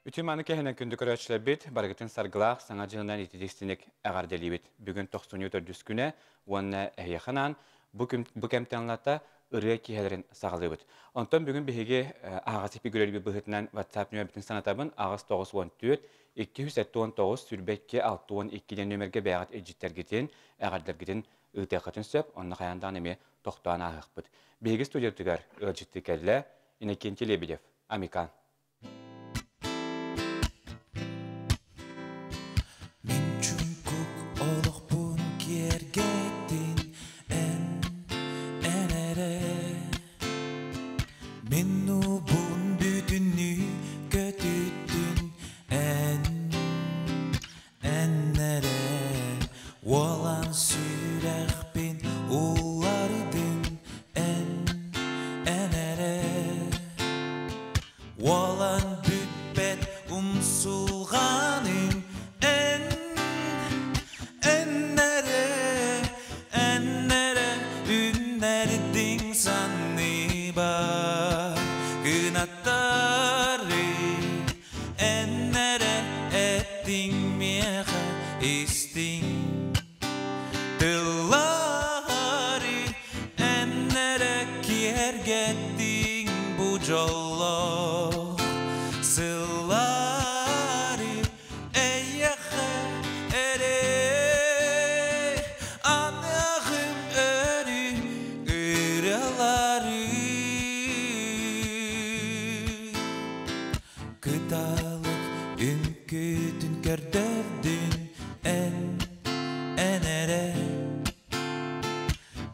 Үтүө мааны кэһэнэн күндү көрөөччүлэрбит, барыгытын саргылаах саҥа дьылынан ититик-истиник эҕэрдэлиибит. Бүгүн тохсунньу төрдүс күнэ уонна эһиэхэ анаан бу, күн, бу кэмтэн ылата ырыа киэһэлэрин саҕалыыбыт. Онтон бүгүн биһиги аһаҕас эпигүрэлбит быһыытынан WhatsApp нөмербитин санатабын 894 279 22 62 диэн нөмергэ бэйэҕит илдьиттэргитин, эҕэрдэргитин ыытыаххытын сөп, онно хайаан даҕаны эмиэ тохтоон ааһыахпыт. Биһиги студиябытыгар ыалдьыттыы кэллэ Иннокентий Лебедев, Амикан. Мин чуҥкук олохпун киэргэттин эн, эн эрэ Мин уубун бүтүннүү көтүттүн эн, эн эрэ Уолан сүрэхпин уларыдын эн, эн эрэ Уолан бүппэт умсулҕаным эн, эн эрэ, эн эрэ үннэрдиҥ санныбар кынаттары эн эрэ эттиҥ миэхэ истиҥ Тыллары эн эрэ киэргэттиҥ бу дьоллоох сыллары эйиэхэ эрэ аныаҕым өрүү ырыалары Кыталык үҥкүүтүн көрдөрдүн эн, эн эрэ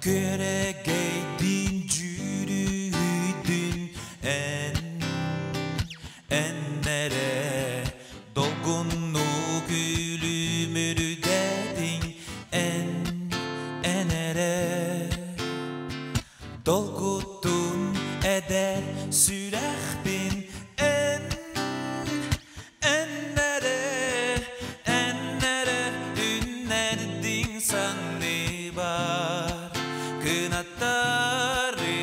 Күөрэгэйдиин дьүрүһүйдүн эн, эн эрэ Долгуннуу күлүмүрдэтиҥ эн, эн эрэ Долгуттун эдэр сүрэхпин эн, эн эрэ, эн эрэ үннэрдиҥ санныбар кынаттары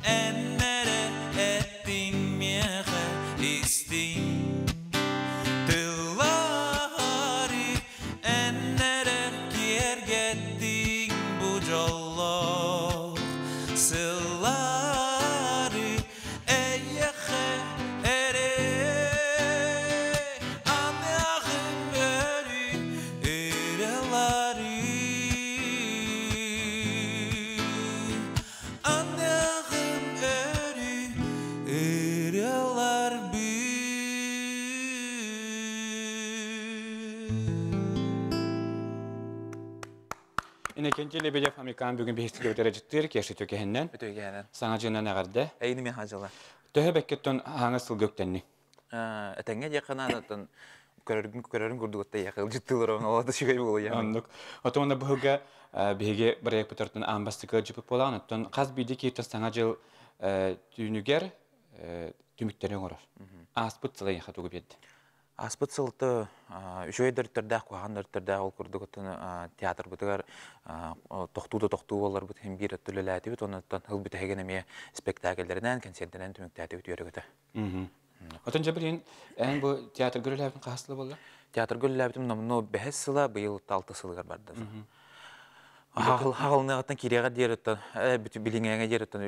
эн эрэ эттиҥ миэхэ истиҥ тыллары эн эрэ киэргэттиҥ бу дьоллоох сыллары эйиэхэ эрэ аныаҕым өрүү ырыалары аныаҕым өрүү ырыалар Иннокентий Лебедев Амикан бүгүн биһиги өтөрөжүттүр кеши төкеһиннен Өтөйгәнен. саҥа дьыынан эҕэрдэ. Эйини мен хажала. Төһө бэккеттон хаҥа сылга үктэнни. Этеңге диэххэ көрөргүн көрөрүн курдук яхыл жыттылар олода шүгэй буолуя. Оннук. Отон быһыга биһиги проектпытартан аан бастакы жыпыт буолаан, оттон хас биирдии кииртэн саҥа дьыл түүнүгэр түмүктэри оҥорор. Ааспыт сыл эйиэхэ тугу биэрдэ? Ааспыт сылты үчүгэй дөрүттэрдээх, куһаҕан дөрүттэрдээх ол курдук театрбытыгар тохтуу да тохтуу буолларбыт иһин биир өттө үлэлээтибит, оннуттан ыл бүтэһигин эмиэ спектакльлэринэн, кэнсиэрдэринэн түмүктээтибит үөрэ-көтө. Отон дьэ билигин эн бу театрга үлэлээбитин хаһыс сыла буолла? Театрга үлэлээбитим номнуо бэһис сыла, быйыл алты сылыгар барда. Хаҕылыныаҕыттан кириэҕэ диэриттэн, билиҥээҥэ диэриттэн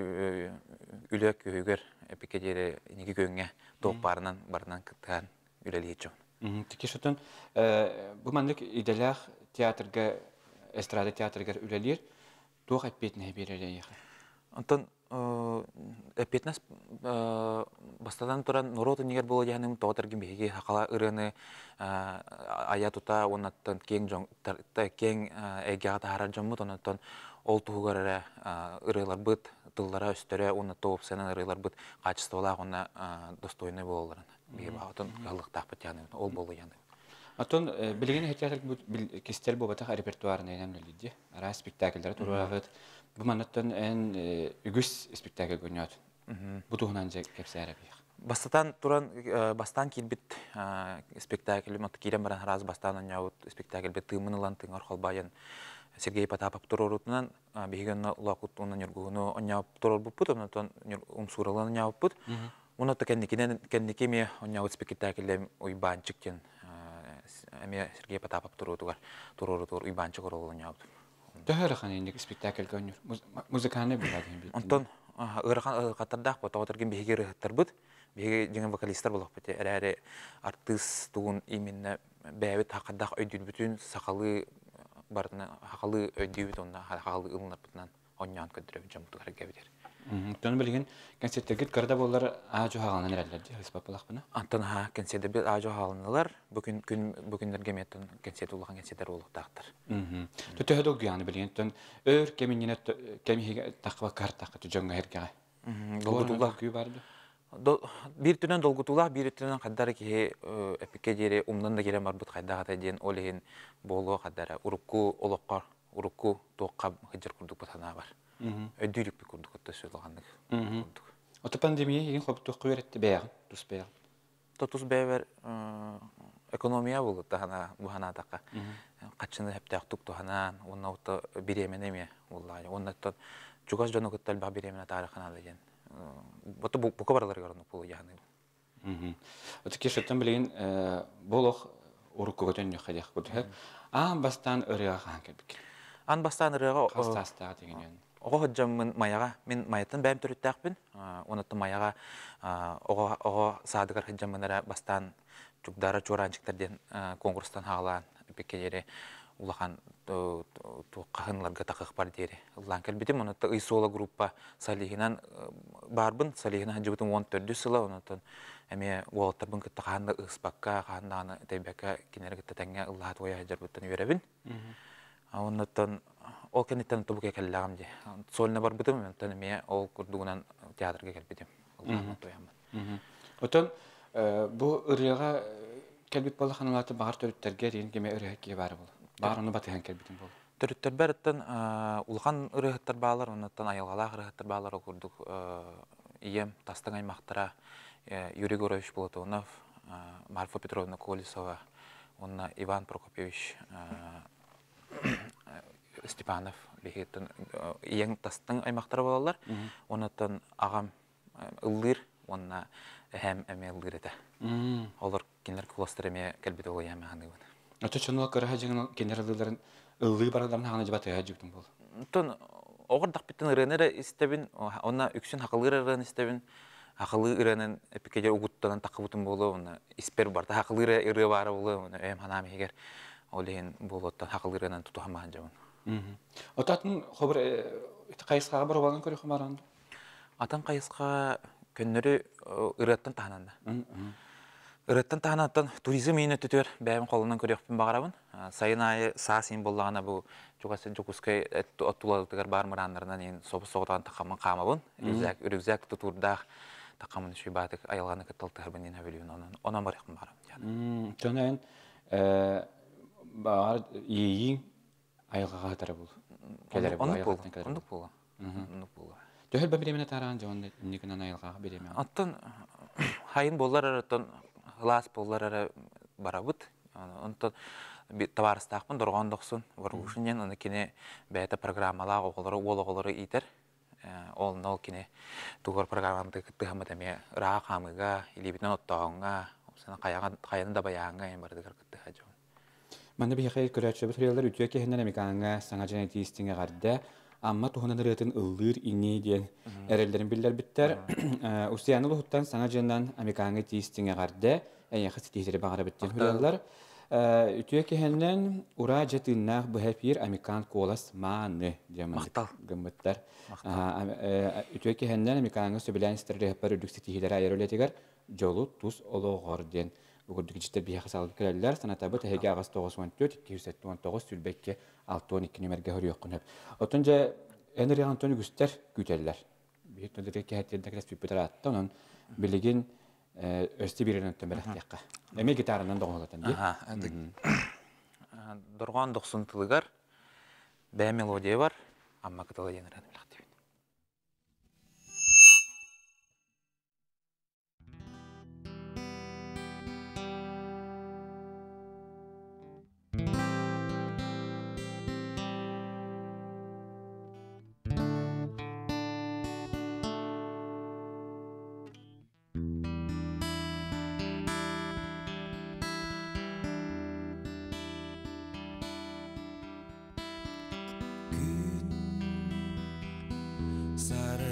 үлэ күһүгэр, эпикэ диэри иники күөҥҥэ туоппаарынан барынан кыттыһан үлэлиир дьон. Тикишотон бу маннык идэлээх театрга, эстрада театрыгар үлэлиир туох эппиэтинэһи биэрэр эйиэхэ? Онтон эппиэтинэс бастатан туран норуот иннигэр буола диэхиним тоҕо тэргин биһиги хахала ырыаны айа тута уоннаттан киэҥ дьон киэҥ эйгэҕэ таһаарар дьоммут оннуттан ол туһугар эрэ ырыаларбыт тыллара өстөрө уонна уопсайынан ырыаларбыт хаачыстыбалаах уонна достойнай буолалларын биһи баҕатын кыһаллыктаахпыт яны ол буолуо яны. Оттон билигин театр кистэл буолбатах репертуарынан үлэлиир араас спектакльдары туруораҕыт. Бу маннаттан эн үгүс спектакль көрнөөт. Бу туһунан дьэ кэпсээр эбиэх. Бастатан туран бастаан киирбит спектакль киирэн баран араас бастаан оонньообут спектакльбит тыыммын ылан тыҥар холбоойон Сергей Потапов туруорутунан биһиги онно Лоокут уонна Ньургуһуну оонньооб туруорбуппут, онтон умсууралан оонньообуппут. Уонна кэнникинэн кэнники эмиэ онньообут спектаклем Уйбаанчык диэн эмиэ Сергей Потапов туруотугар туруорутугар Уйбаанчык оруолун оонньообутум. Төһө ыарахан инник спектакльга оонньуур? Музыкальный буолла диэн бит. Онтон ыарахан ыарахаттардаах бу тоҕо тэргин биһиги ырыаһыттарбыт, биһиги дьиҥэ вокалистар буолуохпут эрээри артыыс тугун именно бэйэбит хаххардаах өйдүүрбүтүн сахалыы барытына сахалыы өйдүүбүт уонна сахалыы ылынарбытынан онньоон көрдөрөбүт дьоммутугар эргэбитэр. Тон билигин концертергит кырда буоллар аажу хааланан эрэллэр дии ыспаппалахпына. Антон аха концертер аажу хааланылар бу күн күн бу күннэргэ эмиэ концерт улахан концерттер буолуохтаахтар. Төһө долгуйааны билигин тон өр кэминнинэ кэмиһигэ тахва картахха дьоҥҥо эргэҕэ. Долгутуулаах күү барды. Биир өттүнэн долгутуулаах, биир өттүнэн хайдара киһи эпикке диэри умнан да киирэн барбыт хайдах ата диэн ол иһин буолуо хайдара урукку олоххо урукку туохха сылдьар курдук санаа бар. Өйдүүрүкпүт курдук отто сүлҕаннык курдук. Ото пандемия игин хоптуохха үөрэтти бэйэҕин, тус бэйэҕин. То тус бэйэбэр экономия буолут таһана бу ханаатахха хаччыны хэптээхтук туһанаан уонна отто бириэмэни эмиэ буоллаҕа уонна оттон чугас дьону кытта элбэх бириэмэни атаарыханаада диэн бото бука барыларыгар оннук буолуйаһаныыбын. Ото кешеттен билигин бу олох уруккуга төннүөххэ диэх курдук. Аан бастаан ырыаға хаан кэлбиккин? Аан бастаан ырыаға Хас саастааҕа тигинен? Оҕо сылдьаммын Майаҕа, мин Майаттан бэйэм төрүттээхпин, онуттан Майаҕа оҕо оҕо саадыгар сылдьаммын эрэ бастаан Чугдаара чуораанчыктар диэн конкурстан хаалаан эпиккэ диэри улахан туоххаһынларга тахыхпар диэри ыллаан кэлбитим. Онуттан Ый суола группа солиһынан баарбын. Солиһынан сылдьыбытым 14 сыла. Онуттан эмиэ уолаттарбын кытта хаһан да ыспакка, хаһан даҕаны тэйбэккэ кинилэри кытта тэҥҥэ ыллаһа туойа сылдьарбыттан үөрэбин. Оннуттан ол кэнниттэн тобук кэллэҕим дии. Сольно барбытым, онтон эмиэ ол курдугунан театрга кэлбитим. Туйаммын. Отон бу ырыаға кэлбит буолла баҕар төрүттэргэ диэн кеме ырыа кие баар буолла. Баар ону батыһан кэлбитим буолла. Төрүттэрбэр оттон улахан ырыаһыттар баалар, оннуттан айылҕалаах ырыаһыттар баалар ол курдук ийэм тастыҥ аймахтара Юрий Егорович Платонов, Марфа Петровна Колесова уонна Иван Прокопьевич Степанов биһиттэн ийэҥ тастыҥ аймахтара буолаллар. Онуттан аҕам ыллыыр уонна эһээм эмиэ ыллыыр этэ. Олор кинилэр куластар эмиэ кэлбит олуйаам ханыыбын. Очо чонула кыраһа дьиҥин кинилэр ыллыыларын ыллыы бараларын хаҕана дьаба тыаһа дьүктүн буол. Онтон оҕордахпыттан ырыаны эрэ истэбин, онно үксүн хакылыыр ырыаны истэбин. Хакылыы ырыанын эпикэдьэ угуттанан таххыбытым буолуо, уонна испэр барта хакылыыр ырыа баара буолуо, уонна өйөм ханаам иһигэр ол иһин буолуоттан хакылыыр ырыанан тутуһан баһан дьабын. Отатын хобур хайысхаҕа боробалан көрүөхүм баран. Атын хайысха көннөрү ырыаттан таһынан да. Ырыаттан таһынан туризм иин өттүтүгэр бэйэм холунан көрүөхпүн баҕарабын. Сайын аайы саас иин буоллаҕына бу чугас Дьокуускай оттулалытыгар баар мырааннарынан иин собус-соҕотоон тахаммын хаамабын. Рюкзак, рюкзак тутуурдаах тахаммын үчүгэй баатык айылҕаны кытта алтыһарбын диэн сөбүлүүбүн. Онон онон барыахпын баҕарабын. Чонон баҕар иэйииҥ айылҕаҕа сытара буолуо. Кэлэрэ буолуо. Оннук буолуо. Оннук буолуо. Оннук буолуо. Төһө бириэмэни таараан дьон инникинэн айылҕаҕа бириэмэ? Оттон хайын буоллар эрэ оттон кылаас буоллар эрэ барабыт. Онтон табаарыстаахпын Дорҕоон Дохсун Варгушин диэн аны кини бэйэтэ программалаах оҕолору уол оҕолору иитэр. Ол ол кини тугар программаны кыттыһаммыт эмиэ ыраах хаамыыга, илиибитинэн оттооһуҥҥа, хайаны да байааҥҥа барытыгар кыттыһа дьон. Манна биһиэхэ көрөөччүбүт суруйаллар үтүө киһинэн Эмикааҥҥа саҥа дьон этиистиҥ эҕэрдэ Амма туһунан ырыатын ыллыыр ини диэн эрэллэрин биллэрбиттэр. Устияны улуһуттан саҥа дьыанан Амикааҥҥа тиистиҥ эҕэрдэ эйиэхэ ситиһиилэри баҕарабыт диэн суруйаллар. Үтүө киһинэн ураа дьэ тыыннаах быһа эфир Амикаан куолас мааны диэн гыммыттар. Үтүө киһинэн Амикааҥҥа сөбүлээн истэр ырыаһыппар үрдүк ситиһиилэри айар үлэтигэр дьолу тус олоҕор диэн Бу курдук иччитэр биһиэхэ салгыы кэлэллэр. Санатабыт, эһиги аҕыс 94 279 22 62 нүмергэ хөрүөххүн сөп. Оттон дьэ, эн ырыаҕын үгүстэр күүтэллэр. Биһи төлөрө кэһэтиэрдэ кэлэспиппит ыраатта. Онон билигин өстө бииринэн оттон бэлэхтиэххэ. Эмиэ гитаранан доҕуһулатан дии. Дорҕоон дохсун тылыгар бэйэ мелодия бар, Амма кытыла диэн ырыаны бэлэхтиибин.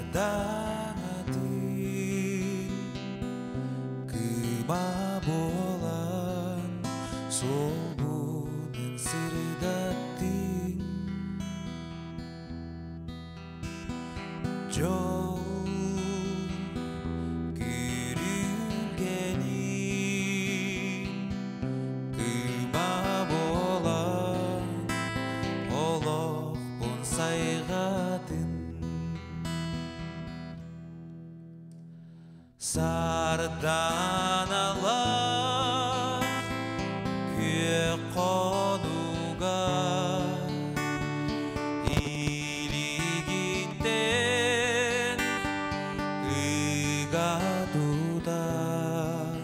Сардаҥатын кыыма буолан суолбунун сырдаттыҥ. Дьол күрүлгэнин кыыма буолан олохпун сайҕатын. Сарданалаах күөх хонууга илигиттэн ыга тутан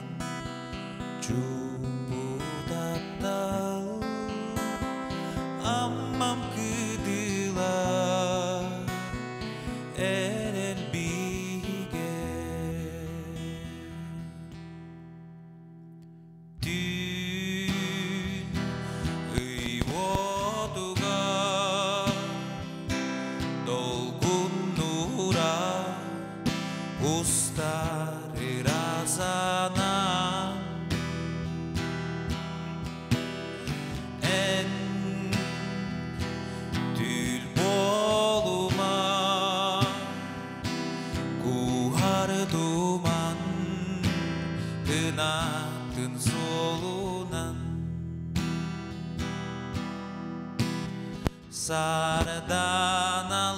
чуумпу таптал Аммам кытыла эрэл бигэ. Түүн ый уотугар долгуннуура устар ыра санаам. Эн түүл буолума куһар туман кынатын суолунан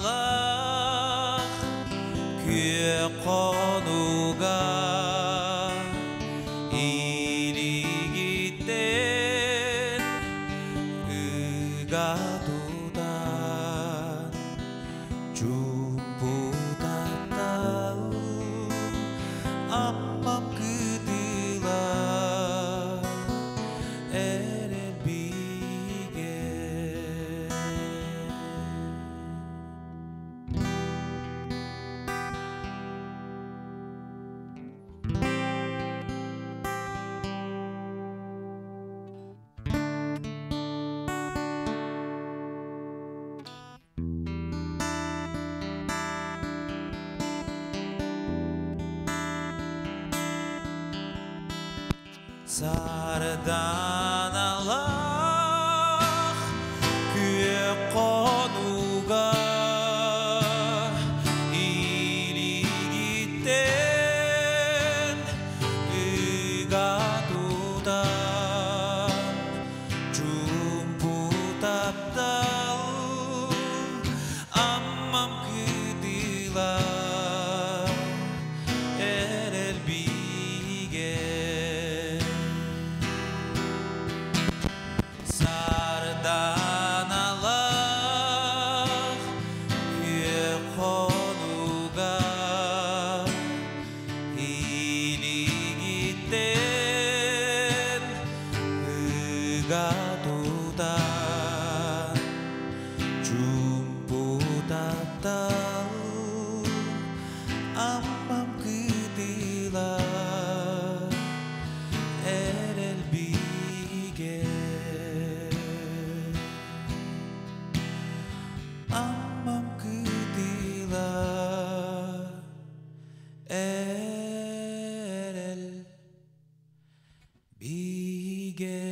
Сарданалаах күөх хонууга илигиттэн ыга тутан чуумпу таптал Аммам кытыла эрэл бигэ. Сарданалаах күөх хонууга илигиттэн ыга тутан чуумпу таптал Аммам кытыла эрэл бигэ. Сарданалаах күөх хонууга илигиттэн ыга тутан чуумпу таптал Аммам кытыла эрэл бигэ. Аммам кытыла эрэл бигэ.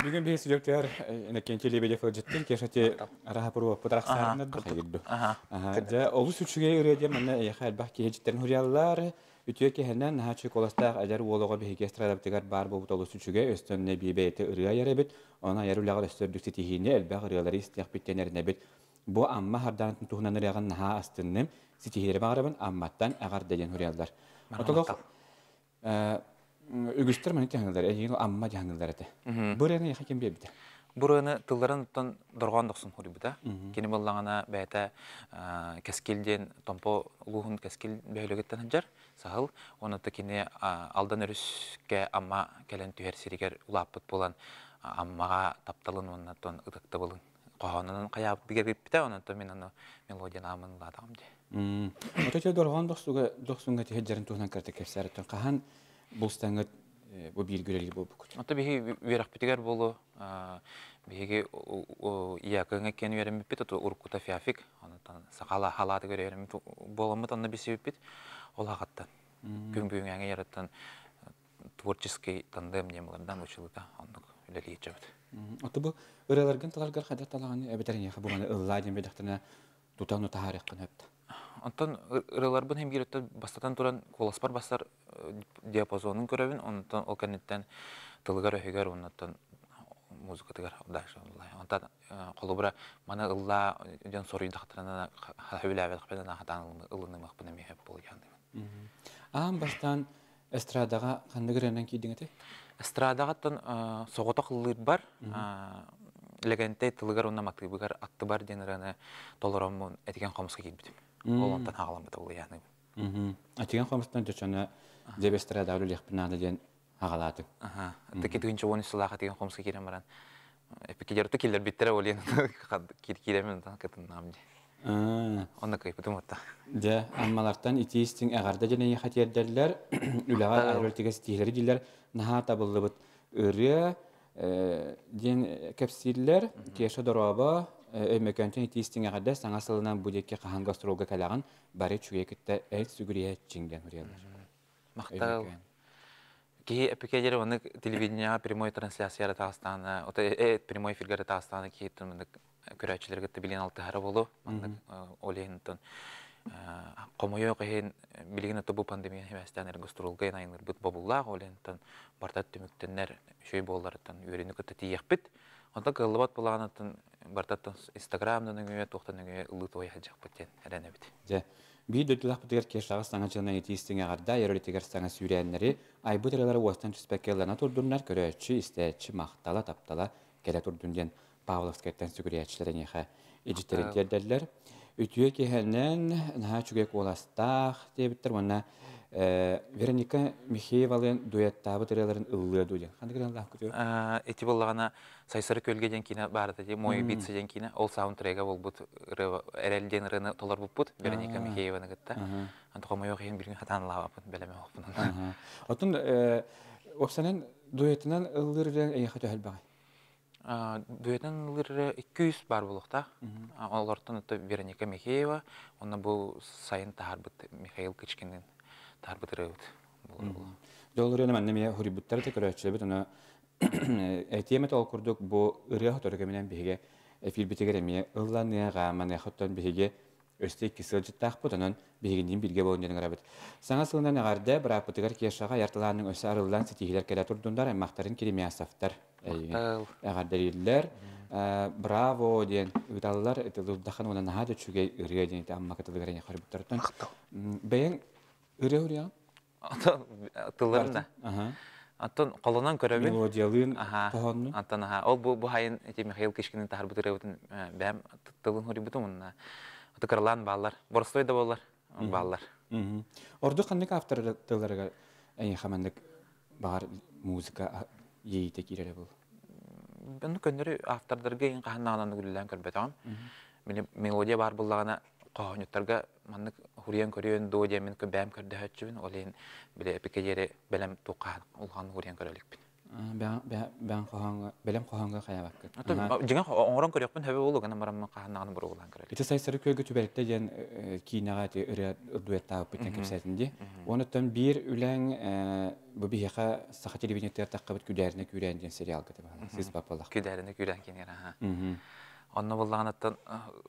Бүгүн биһи сүлөктөр Иннокентий Лебедев ылдьыттын кешати араха пуруоппут арахсаарыннар бахайырду. Дьэ олус үчүгэй ырыа диэн манна эйэхэ элбэх киһи дьиттерин хуриаллар үтүө киһинэн наһаа чүй куоластаах эдэр уол оҕо биһиги эстрадабытыгар баар буолбут олус үчүгэй өстөннө бэйэтэ ырыа айар эбит. Онон айар үлэҕэр өссө үрдүк ситиһиини элбэх ырыалары истиэхпиттэн эрэнэбит. Бу Амма Хардаанатын туһунан ырыаҕын наһаа астынным. Ситиһиилэри баҕарабын Амматтан эҕэрдэ диэн хуриаллар. Отолох үгүстэр маны тиһаҥылар, эйигин Амма дьаһаҥылар этэ. Бу ырыаны эйиэхэ ким биэрбитэ? Бу ырыаны тылларын оттон Дорҕоон Дохсун хоруйбута. Кини буоллаҕына бэйэтэ Кэскил диэн Томпо улууһун Кэскил бөһүөлэгиттэн сылдьар саһыл. Онон кини Алдан өрүскэ Амма кэлэн түһэр сиригэр улааппыт буолан Аммаҕа тапталын уонна ытыктабылын Хоһоонунан хайаабыт бигэргиппитэ, онон мин аны мелодияны аамын ылаатаҕым дии. Ото дорҕоон дохсуга дохсуҥҥа тиһэддьэрин туһунан кырата кэпсээрэттэн хаһан булстаҥҥыт бу бииргэ үлэлиир буолбуккут? Ото биһиги үөрэхпитигэр буолу биһиги ИАК-ҥа киэн үөрэммиппит, ото уруккута ФИАФИК, онтон сахала халаатыгар үөрэммит буоламмыт онно билсибиппит. Ол хахаттан күн бүгүҥҥэ ярыттан творческий тандем диэн булардан училыта оннук үлэлии чөбүт. Ото бу ырыаларгын таларгар хайдах талаҕаны эбэтэр эйиэхэ бу маны ыллаа диэн бэдэхтэнэ тутан утаһаарыаххын сөп. Онтон ырыаларбын хим биир бастатан туран куоласпар бассар диапазонун көрөбүн, онтон ол кэнниттэн тылыгар-өһүгэр оннуттан музыкатыгар дальше онтон холобура маны ыллаа дьон соруйдахтарына сөбүлээбэтэхпинэ хатаан ылынымахпын эмиэ сөп буолуйаан. Аан бастаан эстрадаҕа ханнык ырыанан киирдиҥ этэй? Эстрадаҕаттан соҕотох ыллыырбар Лэгэнтэй тылыгар уонна матыыбыгар аттыбар диэн ырыаны толороммун этигэн хомуска киирбитим. Ол онтон хаҕаламмыта улуйааныыбын. Этигэн хомустан дьочоно дьэб эстрадаҕа үлэлиэхпин наада диэн аҕалаатыҥ. Таки тыһыынча уон үс сылаах этигэн хомуска киирэн баран эпикидерты киллэрбиттэрэ ол иһин кииремин кытыннаам дии. Онно кыайбытым отта. Дьэ, Аммалартан итии истиҥ эҕэрдэ диэн эйиэхэ тиэрдэллэр. Үлэҕэ айролтига ситиһиилэри дииллэр. Наһаа табыллыбыт ырыа диэн кэпсииллэр. Кеша дорообо, Өймөкөөнтөн итии истиҥ эҕэрдэ саҥа сылынан бу диэки хаһан гастролга кэлэҕин бары үчүгэй кытта эл сүгүрүйээччиҥ диэн суруйаллар. Махтал. Киһи эпикэдери оннук телевидениеҕа прямой трансляция таҕыстаҕына, прямой эфиргэр таҕыстаҕына киһи көрөөччүлэри кытта билин алтыһара буолуо. Маннык ол иһин оттон хомойуох иһин билигин ото бу пандемия химэстээн эргостурулга айаннырбыт бобуллаах ол иһин барта түмүктэннэр үчүгэй буолларыттан үөрүүнү кытта тиийиэхпит. Онтон кыаллыбат булаанаттан бартаттан Инстаграмдан өҥөйө туохтан өҥөйө ылыы туойа сылдьахпыт диэн эрэнэбит. Дьэ, биир дойдулаахпытыгар Кешаҕа саҥа дьылынан итии истиҥ эҕэрдэ айар саҥа сүүрээннэри айбыт ырыалары уостан түспэккэ ыллана турдуннар, көрөөччү, истээччи махтала, таптала кэлэ турдун диэн Павловскайтан сүгүрүйээччилэр эйиэхэ илдьиттэрин тиэрдэллэр. Үтүө киһинэн наһаа үчүгэй куоластаах диэбиттэр уонна Вероника Михеевалыын дуэттаабыт ырыаларын ыллыа дуу диэн. Ханнык ырыалаах күтүө? Ити буоллаҕына Сайсары күөлгэ диэн киинэ баарыта дии, Мой убийца диэн киинэ. Ол саундтрега буолбут ырыа Эрэл диэн ырыаны толорбуппут Вероника Михееваны кытта. Онто хомойуох иһин билигин хатаан ылаабаппын, бэлэмэ оһохпун. Оттон уопсанан дуэтынан ыллыыр ырыаҥ эйиэхэ төһө элбэҕий? Дуэтынан ыллыыр 200 баар буолуохтаах. Олортон это Вероника Михеева, онно бу сайын таһаарбыт Михаил Кычкинин таһаарбыт ырыабыт буолар. Дьол ырыаны манна эмиэ хоруйбуттар этэ көрөөччүлэрбит ону этиэм этэ ол курдук бу ырыа сотору кэминэн биһиги эфирбитигэр эмиэ ылланыаҕа маныаха оттон биһиги өссө икки сылдьыттаахпыт, онон биһигинниин бииргэ буолун диэн ыҥырабыт. Саҥа сылынан эҕэрдэ бырааппытыгар Кешаҕа айар талаанныҥ өссө арыллан ситиһиилэр кэлэ турдуннар, аймахтарын Киримясовтар эҕэрдэлииллэр. Браво диэн ыыталлар, ытылырдахан уонна наһаа да үчүгэй ырыа диэн Амма кытылыгар эйиэхэ хорбуттартан. Бэйэҥ ырыа уруйаҕын? Тылларын да. Антон холонон көрөбүн. Мелодиялыын хоһоонну. Антон аха ол бу бу хайын ити Михаил Кишкинин таһарбыт ырыабытын бэйэм тылын хоруйбутум уонна кыралаан бааллар. Боростой да буоллар бааллар. Ордук ханнык автор тылларыгар эйиэхэ маннык баҕар музыка иэйиитэ киирэрэ был? Онну көннөрү автордарга иин хаһан үлэлээн көрбөтөҕүм. Мелодия баар буллаҕына хоһоонньуттарга маннык хуруйан көрүөн дуо диэммин бэйэм көрдөһөөччүбүн. Ол иһин били эпикэ диэри бэлэм туохха улахан хуруйан көрө иликпин. Бэйэм хоһооҥҥо бэлэм хоһооҥҥо хайаабаккын. Дьиҥэ оҥорон көрүөхпүн сөбө буолуо гынан бараммын хаһан буругулаан көрө Ити Сайсары күөлгэ түбэлтэ диэн киинэҕэ ити ырыа дуэттаабыппыт диэн кэпсээтин дии. Онуттан биир үлэҥ бу биһиэхэ саха телевидениетыгар таххабыт Күдээринэ күүрээн диэн сериалга табаһана. Сис баппалах. Күдээринэ күүрээн киинигэр аха. Онно буоллаҕына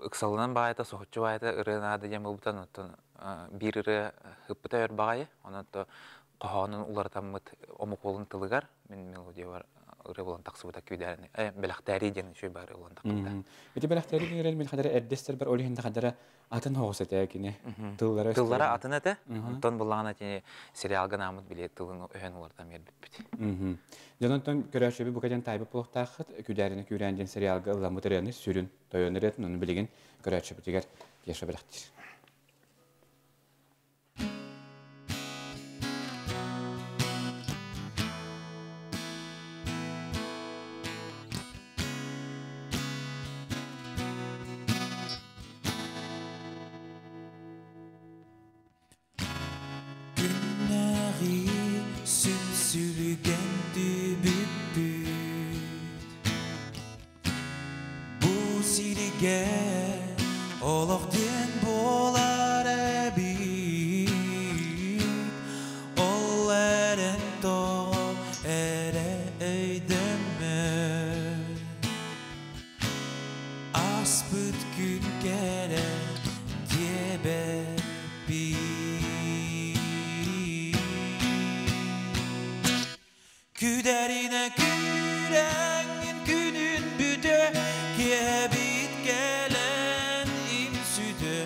ыксалынан баайта, соһуччу баайта ырыа наада диэн буолбута, оттон биир ырыа ыппыта өр баҕайы, онон хоһоонун уларытаммыт омук уолун тылыгар мин мелодиябар ырыа буолан тахсыбыта күүдээни бэлэхтээрии диэн үчүгэй баар ырыа буолан тахсыбыта. Ити бэлэхтээрии диэн мин хадара эрдэстэр ол иһин хадара атын хоҕус этэ кини тыллара тыллара атын этэ онтон буллаҕына тини сериалга наамыт били тылын өһөн уларытан биэрбиппит. Дьон онтон көрөөччүбү бука диэн таайбыт буолуохтааххыт Күдээринэ күүрээн диэн сериалга ылламмыт ырыаны сүрүн тойон ырыатын ону билигин көрөөччүбүтүгэр Кеша бэлэхтиир. бигэ Олох диэн буолар эбит Ол эрэн тоҕо эрэ өйдөммөт Ааспыт күн кэрэ диэбэппин Күдэринэ күрэҥҥин күнүн бүтэ Киэһэбит кэлэн им сүтэ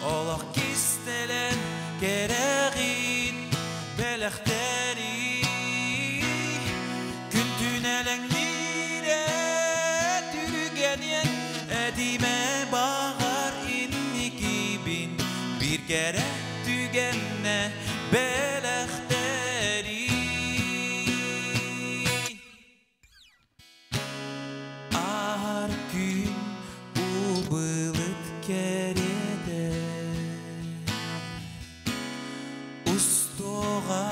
Олох кистэлэн кэрэҕин бэлэхтэри Күн түнэлэҥниирэ түргэниэн Этимэ баҕар инникибин Биир кэрэ түгэннэ бэлэхтэри Аар күн убылыт кэриэтэ Устуоҕа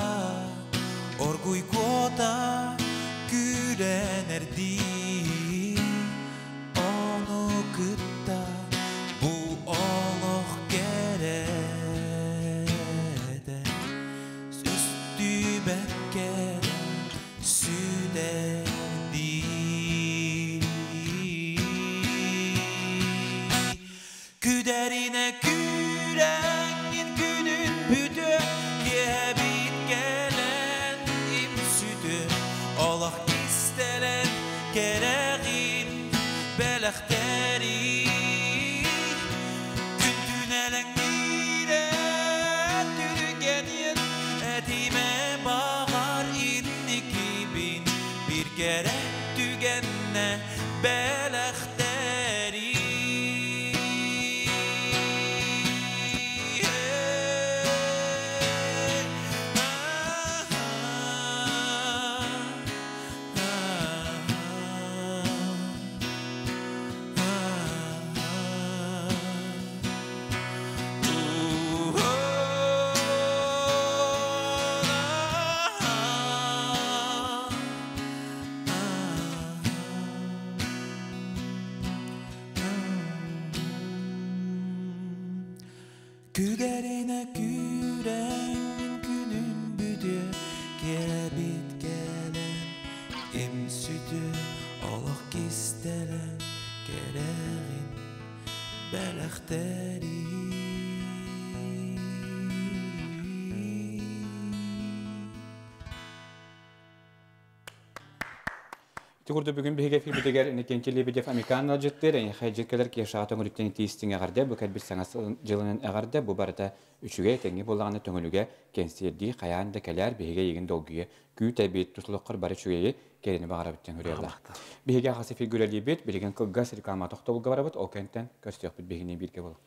оргуй куота күрэнэрдии Ону кытта бу олох кэрэтэ Сүстүбэккэ сүтэрдии Күдэринэ күрэҥҥин күнүн бүтүө Киэһэбит кэлэн им сүтүө Олох кистэлэн кэрэҕин бэлэхтэри Күн түнэлэҥниирэ түргэниэн Этимэ баҕар инникибин Биир кэрэ түгэннэ бэлэхтэри Күдэринэ күрэҥҥин күнүн бүтүө Киэбит кэлэн им сүтүө Олох кистэлэн кэрэҕин бэлэхтэри Ити курдук бүгүн биһиги эфирбитигэр Иннокентий Лебедев Амикан ыалдьыттыыр, эйиэхэ дьиэ киэшаҕа төҥүрүттэн итии-истиҥ эҕэрдэ, бу кэлбит саҥа дьылынан эҕэрдэ, бу барыта үчүгэй, тэҥҥэ буоллаҕына төҥүлүгэ кэнсиэрдии хайаан да кэлээр, биһиги эйигин долгуйа күүтэбит, тус олоххор бары үчүгэйи, кэрэни баҕарабыт диэн суруйаллар. Биһиги аҕас эфиргэ үлэлиибит, билигин кылгас реклама тохтобулга барабыт, ол кэнтэн көрсүөхпүт биһигини бииргэ буолуҥ.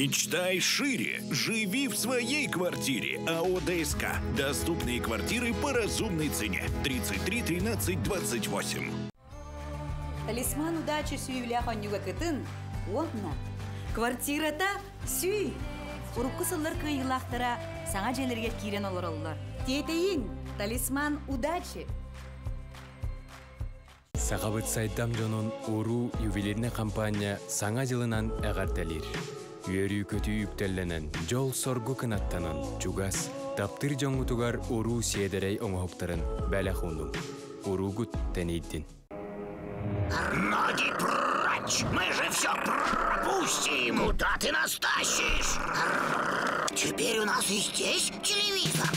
Мечтай шире. Живи в своей квартире. АО ДСК. Доступные квартиры по разумной цене. 33 13 28. Талисман удачи сүүлээх оонньууга кытын уонна квартирата сүүй. Урукку сыллар кыайыылаахтара саҥа дьиэлэргэ киирэн олороллор. Тиэтэйиҥ! Талисман удачи! Сахабыт сайдам дьонун Уруу ювелирнай хампаанньа Саҥа дьылынан эҕэрдэлиир. Үөрүү-көтүү үктэллэнэн, дьол-соргу кынаттанан, чугас, таптыыр дьоҥҥутугар уруу сиэдэрэй оҥоһуктарын бэлэх уунуҥ. Уруугут тэнийдин. Ноги прочь! Мы же все пропустим! Куда ты нас тащишь? Теперь у нас и здесь телевизор.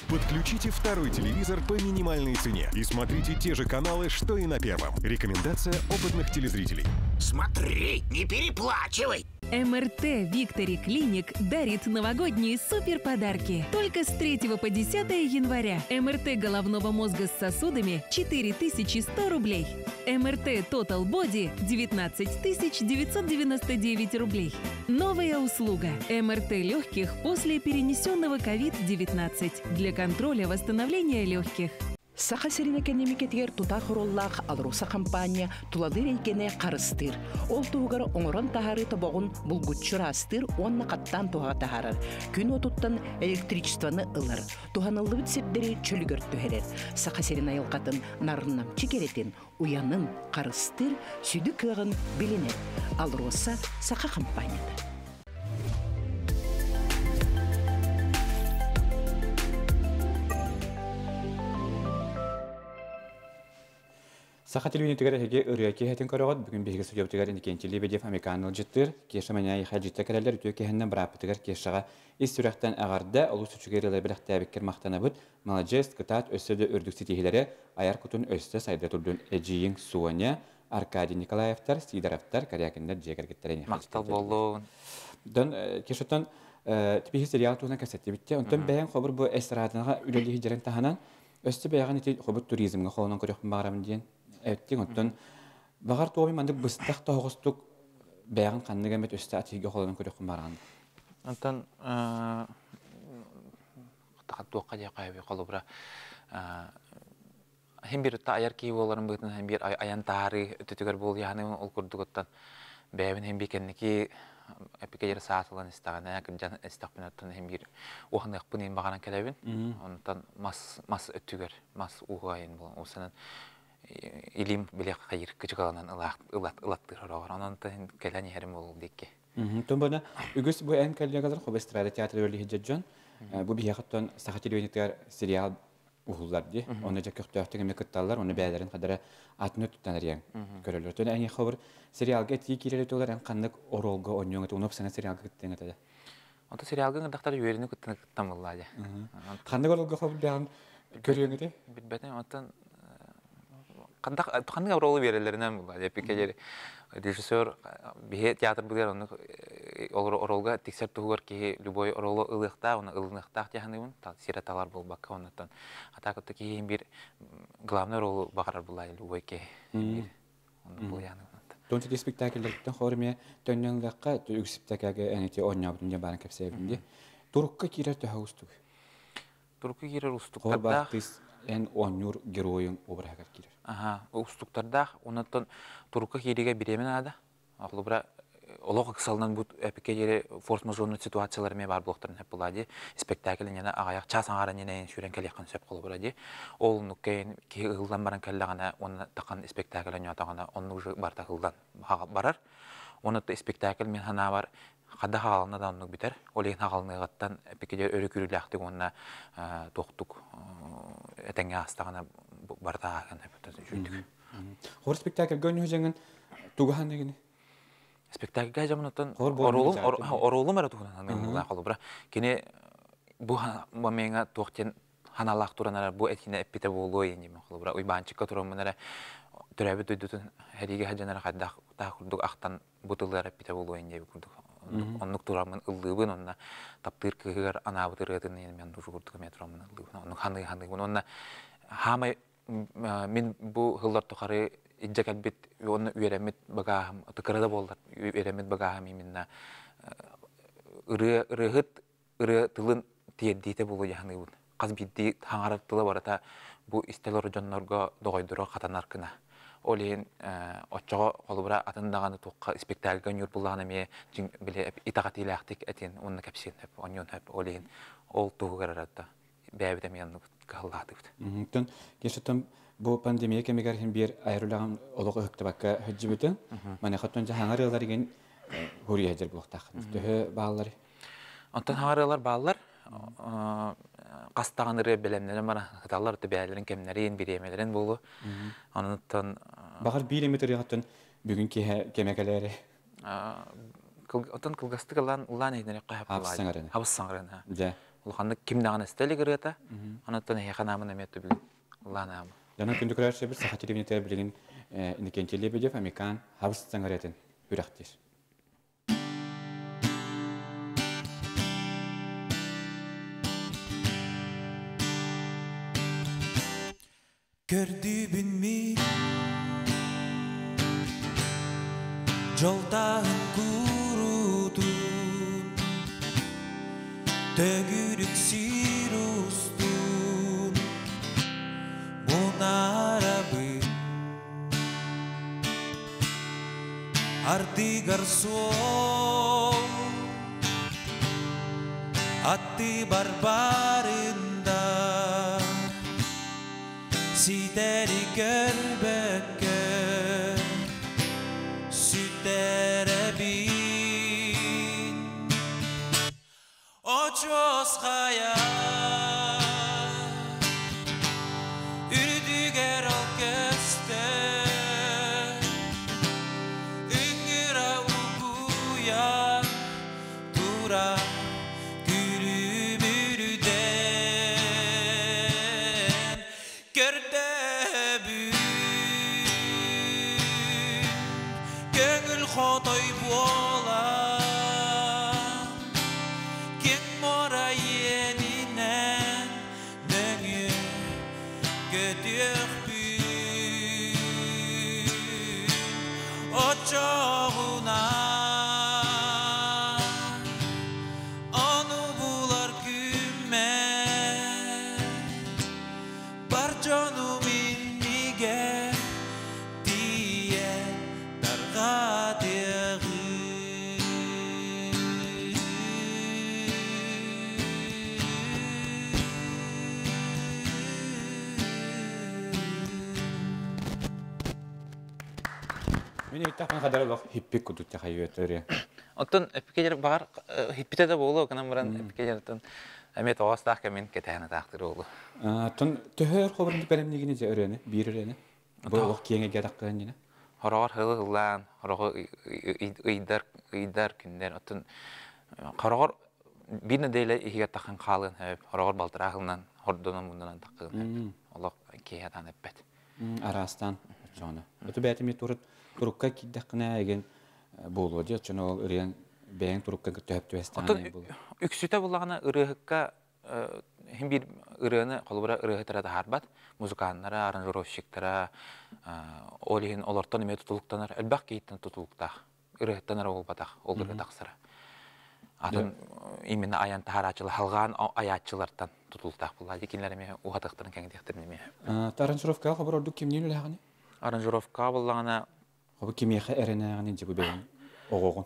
Подключите второй телевизор по минимальной цене и смотрите те же каналы, что и на первом. Рекомендация опытных телезрителей. Смотри, не переплачивай. МРТ Виктори Клиник дарит новогодние супер подарки. Только с 3 по 10 января. МРТ головного мозга с сосудами 4100 рублей. МРТ Total Body 19 999 рублей. Новая услуга. МРТ легких после перенесенного COVID-19 для контроля восстановления легких. Саха сирин экэниэмикэтигэр тутаах оруоллаах АЛРОСА хампаанньа тулалыыр эйгэни харыстыыр. Ол туһугар оҥорон таһаарыы тобоҕун булгуччу ыраастыыр уонна хаттаан туһаҕа таһаарар. Күн уотуттан электричествоны ылар, туһаныллыбыт сирдэри чөлүгэр түһэрэр. Саха сирин айылҕатын нарыннамчы кэрэтин, уйанын харыстыыр сүдү кыаҕын билинэр. АЛРОСА Саха хампаанньата. Саха телевидениетигэр эһиги ырыа киэһэтин көрөҕүт. Бүгүн биһиги судьуйабытыгар Иннокентий Лебедев Американ ыалдьыттыыр. Кеша Маняйха дьиттэ кэлэллэр үтүө киэһэннэн бырааппытыгар Кешаҕа ис сүрэхтэн эҕэрдэ, олус үчүгэй ырыалары бэлэхтээбиккэр махтанабыт. Маладьыас, кытаат, өссө да үрдүк ситиһиилэри, айар кутун өссө сайда турдун эдьиийиҥ Соня, Аркадий Николаевтар, Сидоровтар, Корякиннар дьиэ кэргэттэрэ Махтал буоллун. Дон Кешаттан типиһи сериал туһунан кэпсэттибиттэ. Онтон бэйэҥ хобур бу эстрадаҕа үлэлиһи дьэрэн таһынан өссө бэйэҕин ити хобут туризмҥа холонон көрүөхпүн баҕарабын диэн эттиҥ. Оттон баҕар туоми маннык быстах тоһоҕостук бэйэҕин ханнык эмит өссө атыыга холонон көрүөхпүн баҕараҕын. Онтон туохха диэххэ холобура Хин бир айар киһи буоларын быһыытынан хин бир айан таһаарыы өттүтүгэр буолуйаһаны ол курдугуттан бэйэбин хин бир кэнники эпикэйэр саас ылан истэҕинэ кырдьан истэхпинэ оттон хин бир уһаныахпын иһин баҕаран кэлэбин. Онтон мас мас өттүгэр мас ууһуайын буолан усанан илим биле хайыр кычыкаланан ылаттыыр ороҕор. Онон кэлэн иһэрим буолул диэки. Тон бана үгүс бу эн коллегалар хобу эстрада театры өлүһү дьон бу биһиэхэ саха телевидениетыгар сериал уһуллар дии. Оны дьэ көхтөөхтүк эмиэ кытталлар, оны бэйэлэрин хадара атын өттүттэн арыйан көрөллөр. Тон эйиэхэ хобур сериалга этии киирэр өтөлөр эн ханнык оруолга оонньуоҥ этэ, уну сана сериалга кыттыаҥ этэ. Онто сериалга ыңырдахтар үөрүнү кыттан кыттан буллаа дьэ. Ханнык оруолга хобур бэйэҕин көрүөҥ этэ? Билбэтим, оттон ханнык оруолу биэрэллэринэн булла дьэ. Режиссер биһи театрбытыгар оннук оруолга тиксэр туһугар киһи любой оруолу ылыахтаах, оны ылыныахтаах дьаһаныыбын, сирэ талар буолбакка оннуттан. А так вот киһи бир главный ролу баҕарар булла любой киһи. Оннук буолуяны. Тон ти спектакльлэртэн хоруме төннөҥлэххэ үгүс спектакльга энити оонньообутун дьэ баарын кэпсээбин ди. Турукка киирэр төһө устук? Турукка киирэр устуктардаах. Эн оонньуур геройуҥ обраһыгар киирэр. Аха, устуктардаах. Оннуттан турукка кииригэ бириэмэ наада. Холобура, олох ыксалынан бу эпикке диэри форс-мажорный ситуациялар эмиэ баар буолуохтарын сөп буолаа дии. Спектакль иннинэ аҕыйах час аҥаара иннинэ сүүрэн кэлиэххин сөп холобура дии. Ол оннукка киһи ыһыллан баран кэллэҕинэ уонна тахан спектакль оонньоотоҕуна оннук уже барыта ыһыллан барар. Уонна спектакль мин санаабар хада хаалына да оннук бүтэр. Ол иһин хаалыныаҕыттан эпикке өрө күүрүүлээхтик уонна туохтук этэҥҥэ аастаҕына барыта ааһан үчүгдүк. Хор спектакльга оонньуу дьаҥын тугу ханыгыны? Спектакльга дьамын оруолум оруолум эрэ туһунан ханыгын холобура. Кини бу момеҥа туох диэн ханалаах туран эрэ бу этиинэ эппитэ буолуо диэн холобура Уйбаанчыкка тураммын эрэ төрөөбүт дойдутун сэриигэ сылдьан эрэ хайдах таах курдук ахтан бу тыллар эппитэ буолуо диэн курдук оннук тураммын ыллыыбын онно таптыыр кыыһыгар анаабыт ырыатын мен душу курдук эмиэ тураммын ыллыыбын оннук ханыы ханыыбын уонна хаамай мин бу сыллар тухары илдьэ кэлбит уонна үөрэммит багааһым кыра да буоллар үөрэммит багааһым именно ырыа ырыаһыт ырыа тылын тиэрдиитэ буолуо дьаһаныыбын. Хас биирдии хаҥарар тыла барыта бу истэл дьоннорго доҕойдоро хатанар гына. Ол иһин оччоҕо холобура атын даҕаны туохха спектакльга оонньуур буоллаҕына эмиэ дьиҥ били итэҕэтиилээхтик этин уонна кэпсиэн сөп, оонньуон сөп. Ол иһин ол туһугар эрэ бэйэбит эмиэ оннук кыһаллаатыбыт. Оттон Кешаттан бу пандемия кэмигэр иһин биир айар үлэҕин олох ыһыктыбакка сылдьыбытыҥ. Маныаха оттон дьаһаҥар ыаллар игин хуруйа сылдьар буолуохтааххын. Төһө бааллар? Онтон хаҥарыалар бааллар. Хастаҕан ырыа бэлэмнэнэн баран ыталлар бэйэлэрин кэмнэрин, бириэмэлэрин буолуо. Онуттан Баҕар биир эмит ырыаҕыттан бүгүн киэһэ кэмэ кэлээри. Оттон кылгастык ыллаан ыллаан иһиннэри Хабыс саҥарыны. Хабыс саҥарыны. Дьэ. Улаханнык ким даҕаны истэ илик ырыата. Онуттан эһиэхэ наамын эмиэ бүгүн ыллаан аамы. Дьонон күндү көрөөччүлэрбит Саха телевидениетигэр билигин Иннокентий Лебедев Американ хабыс саҥарыатын үрэхтиир. Көрдүүбүн мин дьолтааһын куурутун төгүрүк сир устун. Суол Атты барбарында Ситери көрбөккө Сүттеребин Очуос хайа Үрдүгэр ол көстөр Үҥүрэ угуйа тура Күлүмүрдэн көрдөбүн Көҥүл хотой буолан Киэҥ муора иэнинэн нөҥүө көтүөхпүн Оччоҕуна ону булар күммэр Бар дьонум иннигэр тиийэн тарҕатыаҕым. Мин иһиттэхпинэ хадара олох хиппик курдук тахайыатыры. Оттон эпикелер баҕар хиппитэ да буолуо гынан баран эпикелертэн эмиэ тоҕоостаах кэмин кэтэһэн атаахтыр буолуо. Оттон төһө өр хобурун бэлэмнигини дьэ ырыаны, биир ырыаны? Бу олох киэҥ эйгэ таххыан дьинэ. Хороҕор хылы хыллаан, хороҕо ыйдар, ыйдар, күннэр, оттон хороҕор биир нэдиэлэ иһигэр таххан хаалыан сөп, хороҕор балтараа хылынан хордонон муннунан таххыан сөп. Олох киһи атаан эппэт. Араастаан оччоҕуна. Оту бэйэтин турут турукка киирдэххинэ эгин буолуо дии оччону ол ырыаҥ бэйэҥ турукка төһөп түбэстэҕинэ буолуо. Үксүтэ буллаҕына ырыаһыкка хин биир ырыаны холобура ырыаһыттара таһаарбат музыканнара, аранжировщиктара ол иһин олортон эмиэ тутулуктанар элбэх киһиттэн тутулуктаах ырыаһыттан эрэ буолбатах ол ырыа тахсара. Атын именно айан таһаарааччылар халҕаан айааччылартан тутулуктаах буолла. Кинилэр эмиэ уһатыахтарын кэҥэтиэхтэрин эмиэ. Аранжировкаҕа хобор ордук кимниин үлэһэҕиний? Аранжировкаҕа буоллаҕына Хобу кимиэхэ эрэнээҕиний дьэ бу бэйэҥ оҕоҕун?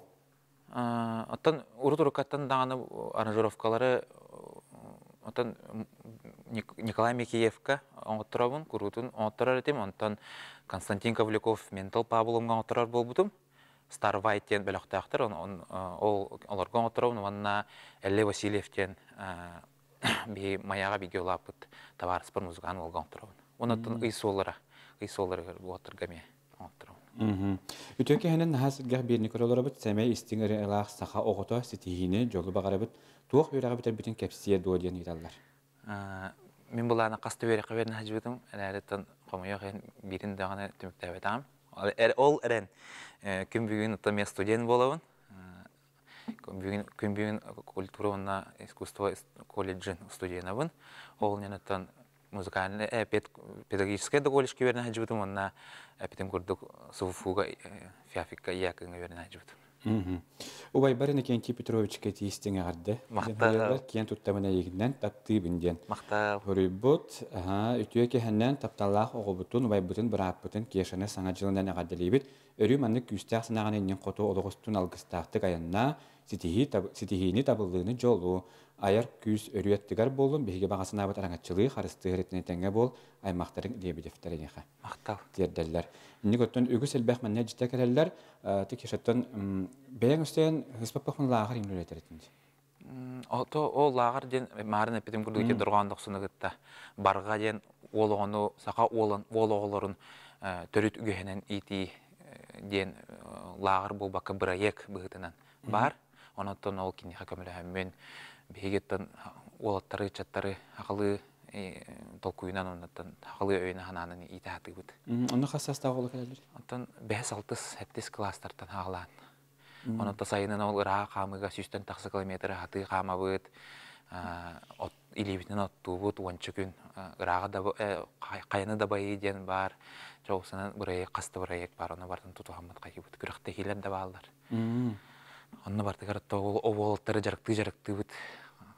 Оттон урут уруккаттан даҕаны аранжировкалары оттон Николай Микеевка оҥотторобун, куруутун оҥотторор этим. Онтон Константин Ковлеков Ментал Павловҥа оҥотторор буолбутум. Старвайт диэн бөлөхтөөхтөр, ол олорго оҥотторобун уонна Эллэй Васильев диэн биһи Майаҕа бииргэ улааппыт табаарыспар музыкант уолга оҥотторобун. Онон ый суоллара, ый суолларыгар уолаттарга эмиэ оҥотторобун. Үтүө киһинэн наһаа сэргэх биирни көрөлөрөбүт, сэмэй истиҥ ырыалаах саха оҕото ситиһиини, дьолу баҕарабыт, туох үөрэҕи бүтэрбитин кэпсиэ дуо диэн ыйыталлар. Мин былаана хас да үөрэххэ үөрэнэ сылдьыбытым, эрээриттэн хомойуох иһин биирин даҕаны түмүктээбэтэҕим. Ол эрэн күн бүгүн оттон мен студент буолабын. Күн бүгүн культура уонна искусство колледжын студенабын. Ол оттон музыкальный педагогическай да колледжка үөрэнэ сылдьыбытым уонна эпитим курдук СУФУга фиафикка ИАК-ҥа үөрэнэ сылдьыбытым. Убайбар Иннокентий Петровичка тиистиҥ эҕэрдэ. Махтал. Киэн туттабын эйигинэн таптыыбын диэн. Махтал. Хоруйбут, үтүө киһинэн тапталлаах оҕобутун, убайбытын, бырааппытын Кешаны Саҥа дьылынан эҕэрдэлиибит. Өрүү маннык күүстээх санааҕын иннин хоту олох устун алгыстаахтык айаннаа, ситиһиини, табыллыыны, дьолу, айар күүс өрүү аттыгар буоллун, биһиги баҕа санаабыт араҥаччылыы, харыстыыр итини тэҥҥэ буол, аймахтарыҥ Лебедевтэр эйиэхэ. Махтал. Тиэрдэллэр. Инник оттон үгүс элбэх манна дьиттэ кэлэллэр. Тикишеттон бэйэҥ өстөйөн ыспаппахпын лааҕыр иҥ үлэтэр этин. Ото ол лааҕыр диэн маарын эппитим курдук ити дорҕоон дохсуну кытта барҕа диэн уол оҕону саха уолан уол оҕолорун төрүт үгэһинэн иитии диэн лааҕыр буолбакка бырайыак быһыытынан баар. Онон ол киниэхэ көмөлөһөммүн биһигиттэн уолаттары, ыччаттары хахалыы толкуйунан оннуттан хахалыы өйүнэн санаанан иитэ сатыыбыт. Онно хас саастаах оҕолор кэлэллэр? Оттон бэһис, алтыс, сэттис кылаастартан хаалаан. Онон сайынын ол ыраах хаамыыга сүүстэн тахса километры хатыы хаамабыт, от илиибитинэн оттуубут, уонча күн ырааҕы да хайаны дабайыы диэн баар, чоҕусунан бырайыак хас да бырайыак баар, ону барытын тутуһаммыт хайыыбыт, күрэхтэһиилэр да бааллар. Онно бартыгар уолаттары дьарыктыы-дьарыктыыбыт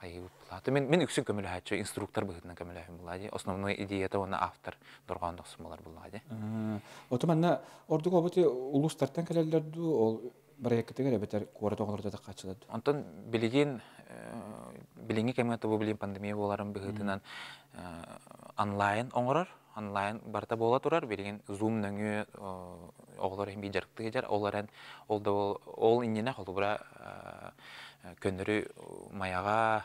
хайыыбыт булаата. Мин, мин үксүн көмөлөһөөччү, инструктор быһыытынан көмөлөһүм булаа дии. Основной идеята уонна автор дорҕоон дохсун болар булаа дии. Оту манна ордук обути улуустартан кэлэллэр дуу, ол Барайкытыгар эбэтэр куорат оҕолордо да хааччылар. Онтон билигин билиҥҥи кэмҥэ тобу билин пандемия буоларын быһыытынан онлайн оҥорор, онлайн барыта буола турар. Билигин Zoom нөҥүө оҕолор иһин биир дьарыктыы сылдьар. Ол эрэн ол да ол иннинэ холобура көннөрү Майаҕа,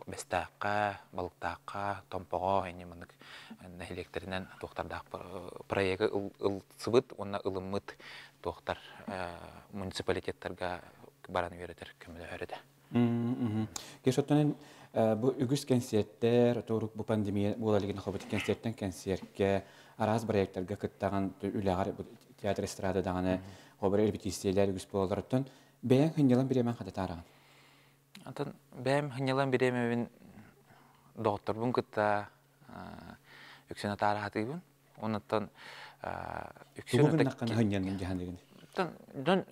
Бэстээххэ, Балыктаахха, Томпоҕо инньэ маннык нэһилиэктэринэн туохтардаах проегы ылсыбыт уонна ылыммыт туохтар муниципалитеттарга баран үөрэтэр көмөлөһөр этэ. Кешоттон бу үгүс кэнсиэртэр, торук бу пандемия буола илигин хобут кэнсиэртэн кэнсиэркэ араас проекттарга кыттаҕын үлэҕэр театр эстрада даҕаны хобар репетициялар үгүс буолаларыттан бэйэҥ хынньалан бириэмэн хататаараҕын. Антон бэйэм хынньалан бириэмэбин доҕотторбун кытта үксүн атаара сатыыбын. Оннуттан үксүн хынньанын дьаһаныгын. Дьон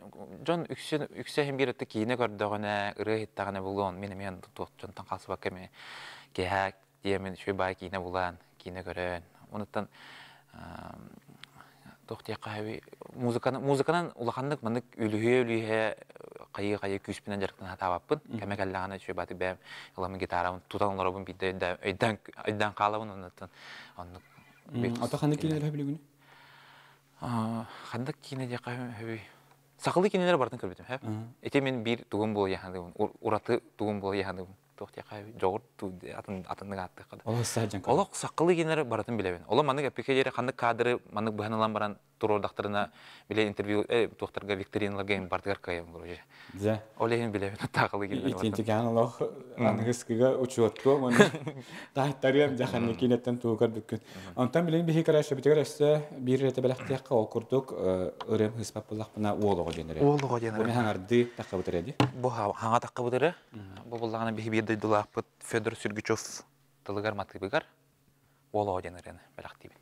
дьон үксүн үксэ иһин биир өттө киинэ көрдөҕүнэ, ырыа иһиттэҕинэ булуон мин эмиэ туох дьонтон хаалсыбакка эмиэ киэһэ диэмин үчүгэй баай киинэ булан, киинэ көрөн. Онуттан туох диэххэ музыканан музыканан улаханнык маннык үлүһүйэ-үлүһүйэ хайыы-хайыы күүспүнэн дьарыктана сатаабаппын. Кэмэ кэллэҕинэ үчүгэй бааты бэйэм ыламмын гитарабын тутан олоробун биирдэ өйдөөн өйдөөн хаалабын оннуттан оннук. Ото ханнык киинэлэр билигин? Ханнык киинэ диэххэ хөбүй? Сахалыы кинилэр барытын көрбүтүм, хөп. Ити мин биир тугум буола яханыбын, ураты тугум буола яханыбын. Туох диэххэ дьоҕур атын атыннык ааттыахха да. Олох саадьан Олох сахалыы кинилэр барытын билэбин. Олох маннык эппикэ диэри ханнык кадры маннык быһан ылан баран туруордахтарына биле интервью туохтарга викториналарга барытыгар кыайам короче. Дьэ. Ол иһин билэбин таахалы кинилэр Итинтикаан олох аныгыскыга учуоттуом уонна таайтарыам дьаханны киинэттэн тугу көрбүккүн. Онтон билигин биһи көрөөччүбүтүгэр өссө биир ырыата бэлэхтиэххэ ол курдук ырыам ыспат буоллахпына уол оҕо диэн ырыа. Уол оҕо диэн ырыа. Бу хаҥардыы таххабыт ырыа дии. Бу хаҥа таххабыт ырыа. Бу буллаҕына биһи биир дойдулаахпыт Федор Сүргүчев тылыгар матыыбыгар уол оҕо диэн ырыаны бэлэхтиибин.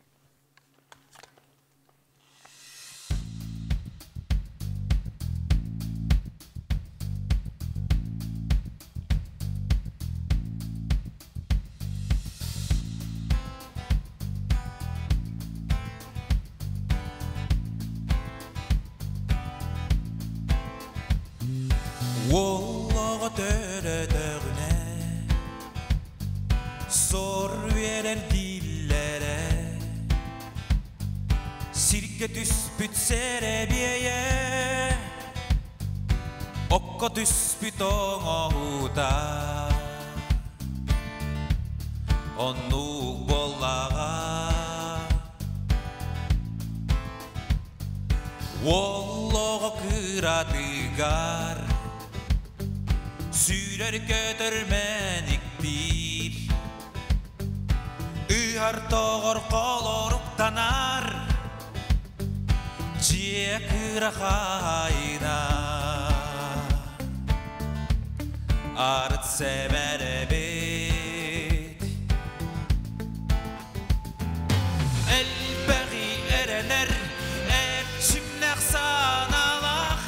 Уоллаҕа төрөтөҕүнэ сор үөрэр дииллэрэ Сиргэ түспүт сэрэбиэйэ окко түспүт оҥоһуута Оннук буоллаҕа Уоллоҕо кыратыгар сүүрэр-көтөр мэниктиир Ыһар тоҕор холоруктанар дьиэ кыра хаайына Арыт сэмэр эбит Элбэҕи эрэнэр эрчимнээх санаалаах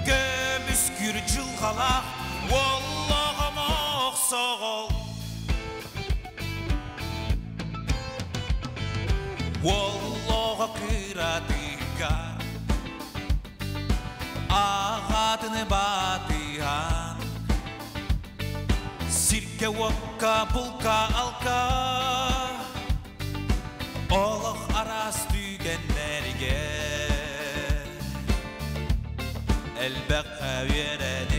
Көмүскүүр дьылҕалаах уоллаҕым охсоҕол Уоллоҕо кыратыгар аҕатыны батыһан Сиргэ-уокка булка-алка олох араас түгэннэригэр элбэххэ үөрэнэр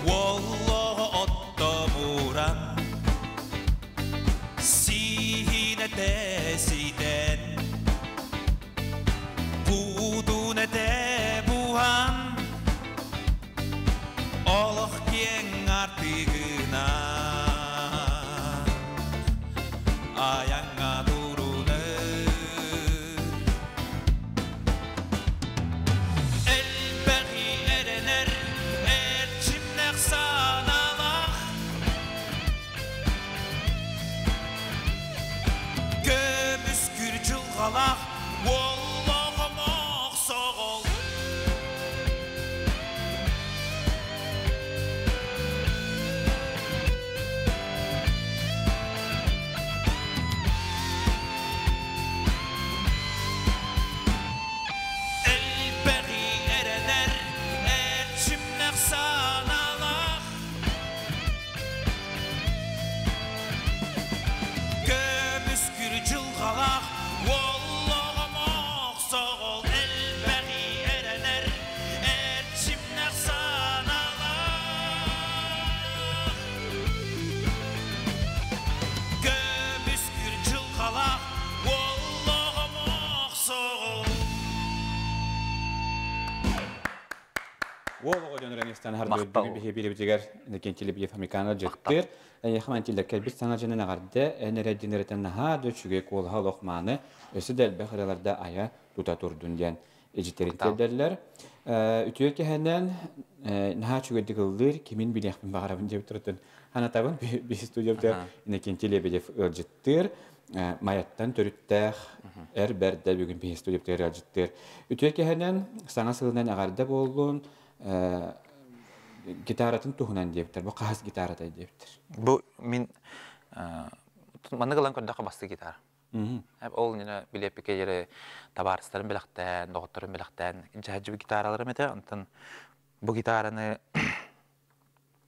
Уоллоҕо оттомуран сиинэтэ ситэн буутун этэ буһан олох киэҥ артыгынан айаҥҥа турунар. Уол оҕо дьон Ранистан хардыбыт бүгүн биһи биирибитигэр Иннокентий Лебедев Амикана дьыттыр. Эйиэхэ мантиллар кэлбит саҥа дьонун эҕэрдэ, эн эрэ дьин наһаа да үчүгэй куолаһа олох мааны, өссө да элбэх ырыаларда айа тута турдун диэн ижиттерин тиэрдэллэр. Үтүө кэһэнэн наһаа үчүгэйдик ыллыыр, кимин билиэхпин баҕарабын диэбит турутун ханатабын. Биһи студиябытыгар Иннокентий Лебедев ыалдьыттыыр. Майаттан төрүттээх эр бэрдэ бүгүн биһи студиябытыгар ыалдьыттыыр. Үтүө кэһэнэн саҥа сылынан эҕэрдэ буоллун, гитаратын туһунан диэбиттэр. Бу хаһыс гитаратай диэбиттэр. Бу мин маннык ылан көрдөххө басты гитара. Ол нина билиэппикэ диэри табаарыстарым бэлэхтээн, доҕотторум бэлэхтээн дьаһадьыбы гитараларым этэ. Онтон бу гитараны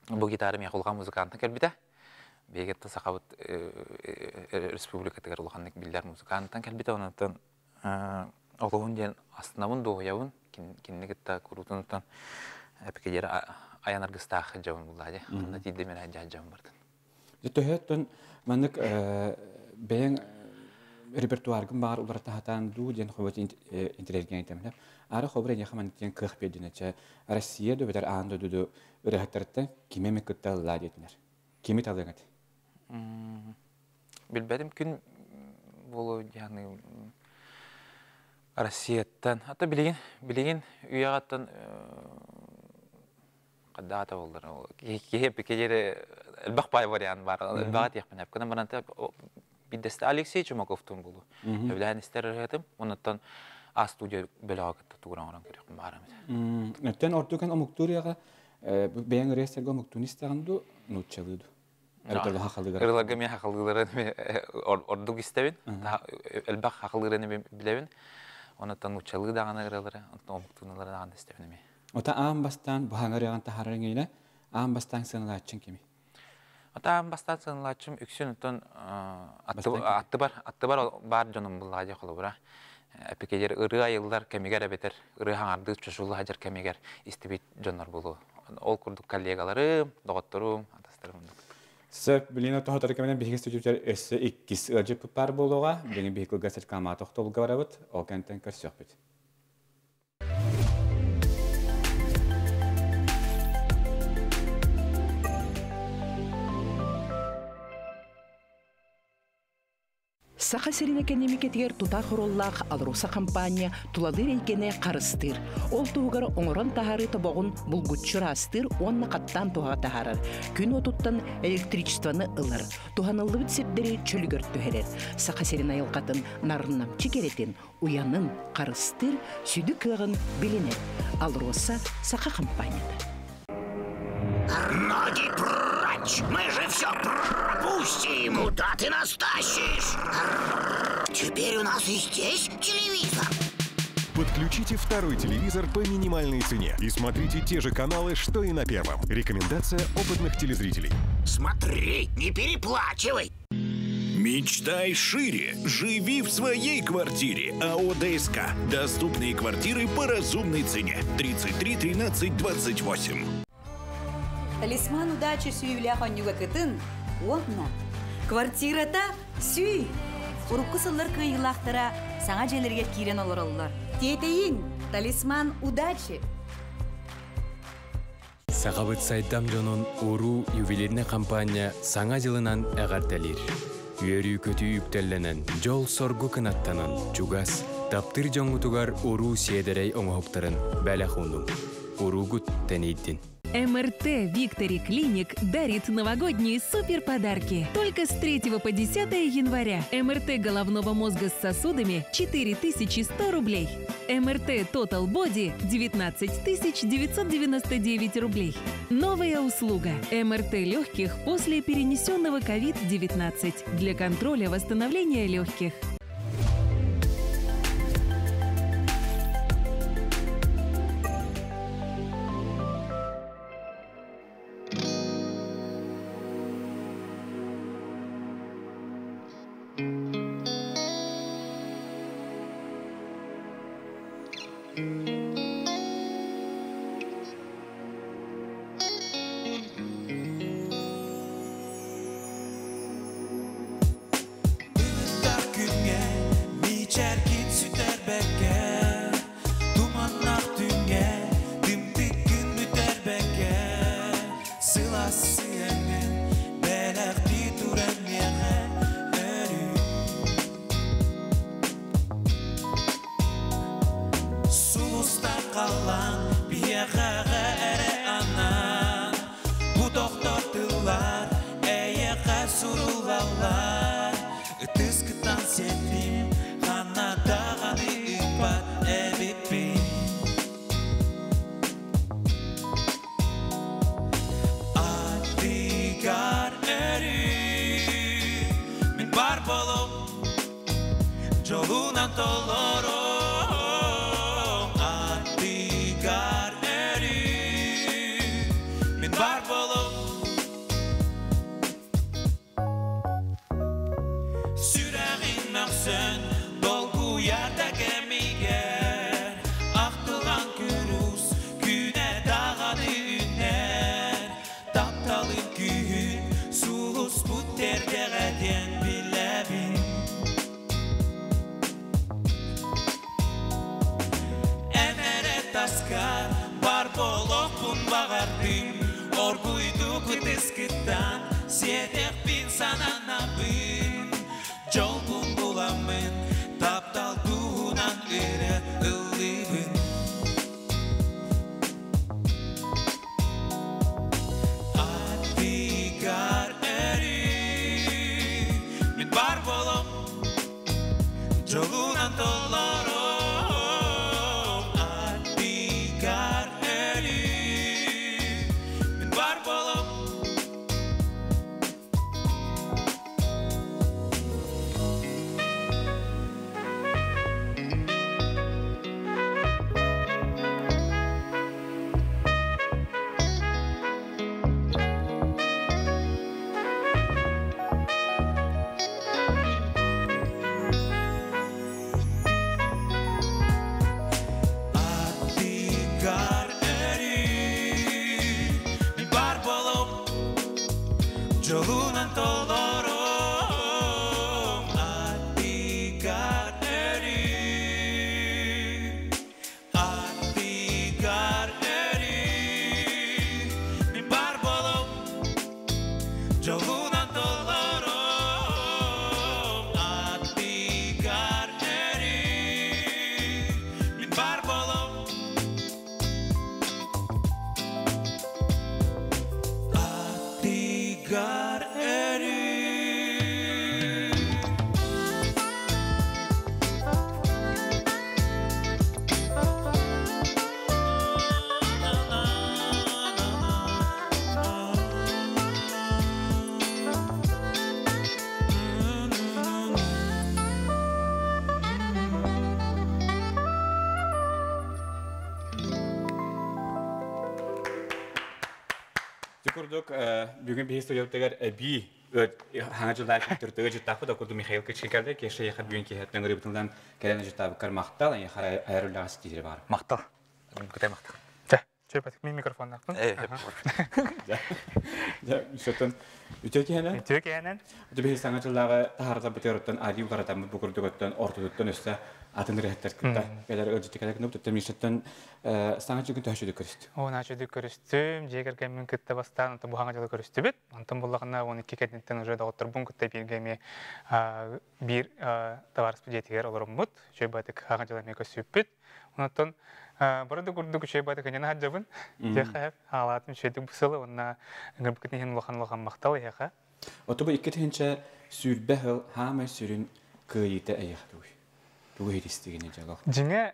бу гитара миэхэ улахан музыкантан кэлбитэ. Биһиги Сахабыт республикатыгар улаханнык биллэр музыкантан кэлбитэ. Онтон олуһун диэн астынабын, дуоһуйабын. Кинини кытта куруутунуттан эпике диэри айан аргыстаах дьабын буллаа дии. Онно тиийдим эрэ дьаһадьабын бардын. Төһөттөн маннык бэйэҥ репертуаргын баар уларытаһатаан дуу диэн хобот интеллигент этэмнэ. Ары хобур эйиэхэ маннык диэн кыах биэрдинэчэ Россия да бэтэр аан дойду ырыһаттарыттан кими эми кытта ыллаа диэтинэр. Кими талыаҥ эт? Билбэтим күн болу яны Россияттан. Ата билигин билигин үйэҕаттан Хаддаата боллар. Киһи эппикэ элбэх баай вариант бар. Элбэҕи этиэхпин эп. Гынан баран биддесте Алексей Чумаковтун булу. Өблээн истер ырыатым. Онуттан А студия бөлөҕө кытта тугуран оҥорон көрүөхпүн баарам этэ. Өттен ордук омуктуур бэйэҥ ырыа омуктуун истэҕин ду, нууччалыы ду? Ырыларга мен хахалыыларын ордук истэбин. Элбэх хахалыырын билэбин. Онуттан нууччалыы даҕаны ырыалары, онтон омуктуунулары даҕаны истэбин эмиэ. Ота аан бастаан баһаҥа ырыаҕын таһаарар иҥиинэ, аан бастаан сыаналааччыҥ кими? Ота аан бастаан сыаналааччым үксүн оттон аттыбар аттыбар баар дьонум буллаҕа дии холобура. Эпикедер ырыа айыллар кэмигэр эбэтэр ырыа хаҥардыы чочулла сылдьар кэмигэр истибит дьоннор буолуо. Ол курдук коллегаларым, доҕотторум, атастарым оннук. Сөп, билигин тоһотор кэминэн биһиги студиябытыгар өссө иккис ыалдьыппыт баар буолуоҕа. Билигин биһиги кылгас рекламаҕа тохтобулга барабыт. Ол кэнниттэн көрсүөхпүт. Саха сирин экэниэмикэтигэр тутаах оруоллаах АЛРОСА хампаанньа тулалыыр эйгэни харыстыыр. Ол туһугар оҥорон таһаарыы тобоҕун булгуччу ыраастыыр уонна хаттаан туһаҕа таһаарар. Күн уотуттан электричествоны ылар, туһаныллыбыт сирдэри чөлүгэр түһэрэр. Саха сирин айылҕатын нарыннамчы кэрэтин, уйанын харыстыыр сүдү кыаҕын билинэр. АЛРОСА Саха хампаанньата. Ноги прочь! Мы же все пропустим! Куда ты нас тащишь? Теперь у нас и здесь телевизор. Подключите второй телевизор по минимальной цене и смотрите те же каналы, что и на первом. Рекомендация опытных телезрителей. Смотри, не переплачивай. Мечтай шире. Живи в своей квартире. АО ДСК. Доступные квартиры по разумной цене. 33 13 28. Талисман удачи сүүлээх онньуга кытын уонна квартирата сүй. Урукку сыллар кыайыылаахтара саҥа дьиэлэригэр киирэн олороллор. Тиэтэйиҥ! Талисман удачи! Сахабыт сайдам дьонун уруу ювелирнай хампаанньа Саҥа дьылынан эҕэрдэлиир. Үөрүү-көтүү үктэллэнэн, дьол-соргу кынаттанан, чугас, таптыыр дьоҥҥутугар уруу сиэдэрэй оҥоһуктарын бэлэх уунуҥ. Уруугут тэнийдин! МРТ Victory Clinic дарит новогодние супер подарки. Только с 3 по 10 января. МРТ головного мозга с сосудами 4100 рублей. МРТ Total Body 19 999 рублей. Новая услуга. МРТ легких после перенесенного COVID-19 для контроля восстановления легких. Ытар күҥҥэ мичээргин сүтэрбэккэ, Туманнаах түүҥҥэ тымтыккын Ытыскыттан сиэтэхпин сананабын Дьолбун буламмын таптал туһунан ырыа ыллыыбын Аттыгар өрүү мин бар болом Дьолунан толором Аттыгар өрүү мин бар болом Аттыгар өрүү мин бар болом Дьолунан толором Аттыгар өрүү Аттыгар өрүү мин бар болом Дьолунан толором Аттыгар өрүү мин бар болом Аттыгар өрүү Курдук бүгүн биһи студиябытыгар эбии хаҥа жыллаах түртүгө жыттаахпыт окурду Михаил Кычкин кеше яха бүгүн киһеттен ырыбытынан кэлэн жыттаабыккар махтал яхара айар стихири бар. Махтал. Күтэ махтал. Чөпөтүк мин микрофоннахпын. Жа, шотон үтө киһенен. Үтө киһенен. Үтө биһи саҥа жыллааҕы таһарда бытыырыттан али уларатаммыт бу курдугуттан ортотуттан өссө атын ырыһыттар кытта кэлэр ылдьыты кэлэр гынып туттан мишеттен саҥа жылгын төһөчүдүк көрүстү. О, начуду көрүстүм, жегерген кытта бастаан, онтон бу хаҥа жылы көрүстүбүт. Онтон буллаҕына 12 кэнниттэн уже доҕотторбун кытта бииргэ эмиэ биир товарищ дьиэтигэр олороммут. Үчүгэй баатык хаҥа жылы эмиэ көссүүппүт. Онтон бары да курдук үчүгэй баатык кынньана сылдьабын. Дьиэхэ хаалаатым үчүгэйдик бу сылы, уонна ыҥырбыккытын иһин улахан-улахан махтал эһиэхэ. Оту бу икки тыһыынча сүүрбэ сыл хаамай сүрүн кыайыыта эйиэхэ тугуй? Тугу иһитистигини дьолох? Дьиҥэ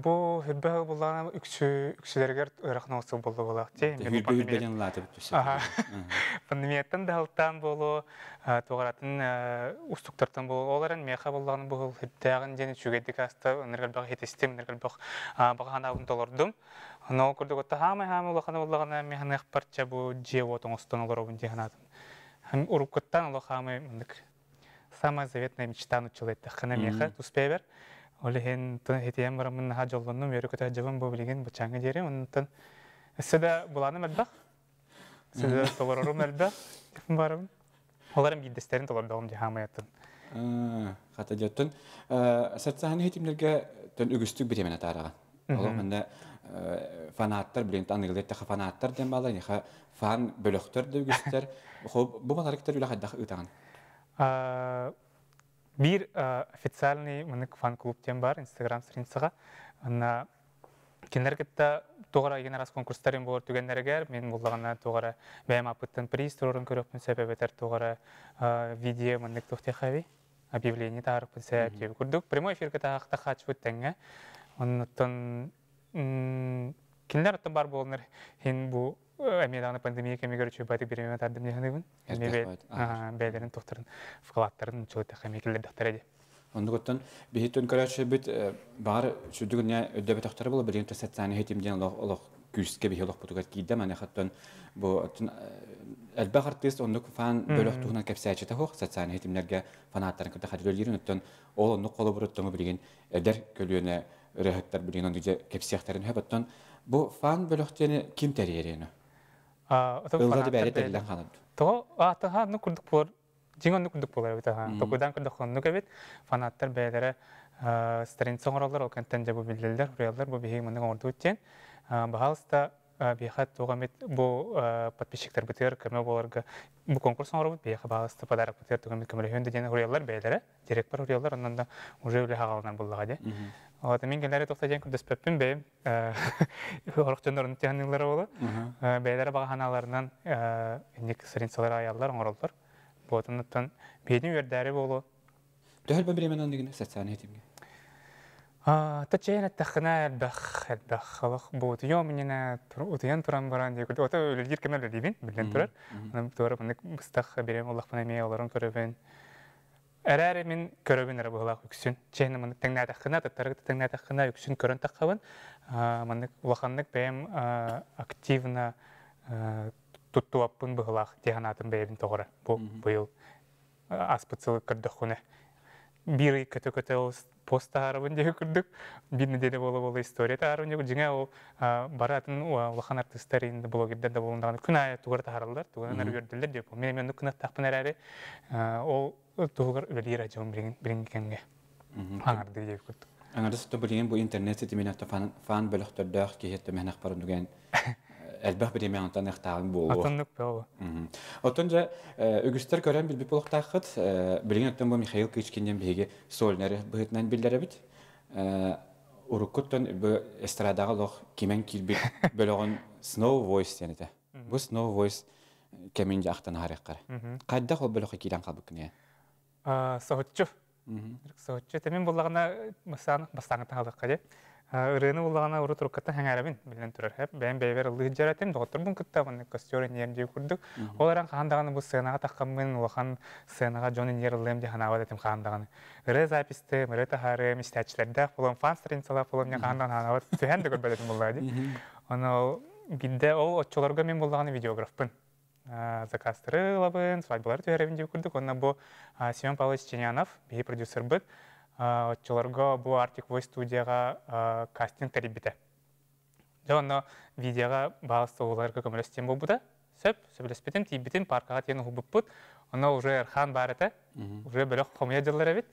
бу хүрбэ сыл буллаҕына үксү үксүлэригэр ыарахан сыл буолла буолаах дии. Хүрбэ хүрбэ диэн лаатыбыт түсэ. Пандемияттан да алтаан буолуо, туҕаратын устуктартан буолуо. Ол эрэн миэхэ буллаҕына бу сыл хүрдээҕин диэн үчүгэйдик ааста, ынырык элбэх иһитистим, ынырык элбэх баҕа санаабын толордум. Онно ол курдук отто хаамай хаамай улахана буллаҕына миэхэ парча бу дьиэ уот оҥостон олоробун дии санаатым. Уруккуттан олох хаамай мындык самая заветная мечта нуччалыы эттэххинэ миэхэ туспэбэр. Ол иһин хитиэн бараммын наһаа дьоллоннум, үөрэ көтө дьабын бу билигин бачааҥҥа диэри. Онтон өссө да булааным элбэх, өссө да толорорум элбэх барабын. Оларым биирдэстерин толордоҕум дии хаамайаттан. Хата дьоттон социальный хитимлерге төн үгүстүк бириэмэнэ таараган. Олох манна фанаттар билин аныгылар тэхэ фанаттар диэн баалар, неха фан бөлөхтөр да үгүстэр. Бу баларыктар үлэ хайдах ыытаган? Биир официальный мынык фан-клуб диэн бар Инстаграм страницаҕа. Онно кинилэр кытта туох эрэ раз конкурстарын буолар түгэннэригэр мин буллаҕына туох эрэ бэйэм аппыттан приз туруорун көрүөхпүн сөп эбэтэр туох эрэ видео маннык туох диэхээбий объявление таарыкпын сөп диэби курдук прямой эфиргэ таахаччыбыт тэҥҥэ. Оннуттан кинилэр оттон бар буоланнар хин бу эмиэ даҕаны пандемия кэмигэр үчүгэй баайдык бириэмэ тардым дии саныыбын. Эмиэ бэйэлэрин туохтарын вкладтарын чугатах эмиэ киллэрдэхтэрэ дии. Оннугуттан биһиттэн көрөөччүбүт баар сүрдүгүнэ өйдөбөтөхтөрө була билигин социальный хитим диэн олох олох күүскэ биһи олохпутугар киирдэ маныхаттан бу элбэх артыыс оннук фан бөлөх туһунан кэпсээччитэ суох социальный хитимнэргэ фанаттарын кытта хадьылыырын оттон ол оннук холобуруттан билигин эдэр көлүөнэ ырыаһыттар билигин оннук дьэ кэпсиэхтэрин сөп оттон бу фан бөлөх диэни ким тэрийэриэни ылла да бэйэ тэриллэн хаалар. Тоҕо аатаха оннук курдук буолар дьиҥ оннук курдук буолар эбит аха. Токуйдаан көрдөххө оннук эбит. Фанаттар бэйэлэрэ страница оҥороллор, ол кэнтэн дьэ бу биллэллэр, уруйаллар, бу биһиги маннык оҥордубут диэн. Баһаалыста Биһиэхэ туох эмит бу подписчиктарбытыгар көмө буоларга бу конкурс оҥоробут, биһиэхэ баҕаста подарокпытыгар туох эмит көмөлөһүөн да диэн уруйаллар бэйэлэрэ, директор уруйаллар, онон да уже үлэ хаҕаланар буоллаҕа дии. Вот мин кинилэри туох да диэн көрдөспөппүн бэйэм орох дьоннорун тиһаныыллара буолуо. Бэйэлэрэ баҕа санааларынан инник страницалары айаллар, оҥороллор. Вот оннуттан биһигини үөрдээри буолуо. Төһө элбэх бириэмэни оннугуна социальнай ситимҥэ? Та чэйэн эттэххинэ элбэх элбэх олох бу утуйуом иннинэ утуйан туран баран диэки ото үлэлиир кэмэ үлэлиибин биллэн турар. Онон туора маннык быстах бириэмэ олохпун эмиэ олорон көрөбүн. Эрээри мин көрөбүн эрэ быһыылаах үксүн. Чэйэн маннык тэҥнээтэххинэ, аттары кытта тэҥнээтэххинэ үксүн көрөн таххабын. Маннык улаханнык бэйэм активно туттубаппын быһыылаах дии санаатым бэйэбин тоҕо эрэ бу быйыл ааспыт сылы көрдөххүнэ биир ый көтө-көтө ол пост таһаарабын диэки курдук биир нэдиэлэ буола-буола история таһаарабын диэки дьиҥэ ол бары атын улахан артыыстар блогердар да буолун даҕаны күн аайы тугу эрэ таһаараллар тугунан эрэ үөрдэллэр диэки мин эмиэ оннук гыныахтаахпын эрээри ол туһугар үлэлиир адьабын билигин билиҥҥи кэмҥэ аҥардыы диэки курдук. Аҥардас билигин бу интернет ситимин фан бөлөхтөрдөөх киһи төмөһөн ахпарын түгэн элбэх бириэмэҕиттэн ыахтааҕыҥ буолуо. Отоннук буолуо. Оттон дьэ үгүстэр көрөн билбит буолуохтааххыт. Билигин оттон бу Михаил Кычкин диэн биһиги сольнер быһыытынан биллэрэбит. Уруккуттан бу эстрадаҕа олох кимэн киирбит бөлөҕүн Snow Voice диэн этэ. Бу Snow Voice кэмин дьэ ахтан аһарыаххара. Хайдах ол бөлөххө киирэн хаалбыккын ээ? Соһуччу. Соһуччу. Мин буллаҕына бастааҥҥыттан халыахха дии. Ырыаны буллаҕына урут уруккаттан сэҥээрэбин, биллэн турар. Бэйэм бэйэбэр ыллыы сылдьар этим, доҕотторбун кытта маннык костер иннигэр дии курдук. Ол эрэн хаһан даҕаны бу сценаҕа таххаммын, улахан сценаҕа дьон иннигэр ыллыам дии санаабат этим хаһан даҕаны. Ырыа записьтым, ырыа таһаарыам, истээччилэрдээх буолуом, фан страницалаах буолуом диэн хаһан даҕаны санаабат, түһээн да көрбөт этим буоллаҕа дии. Ону ол биирдэ ол оччолорго мин буллаҕына видеографпын. Заказтары ылабын, свадьбалары түһэрэбин диир курдук. Уонна бу Семен Павлович Ченянов, биһи продюсербыт, оччолорго бу Arctic Voice студияҕа кастинг тэрийбитэ. Дьэ онно видеоҕа баҕас уолларга көмөлөс диэн буолбута. Сөп, сөбүлэспитим, тиийбитим, паркаҕа тиийэн уһулбуппут. Онно уже Эрхан баар этэ. Уже бөлөх хомуйа дьыллар эбит.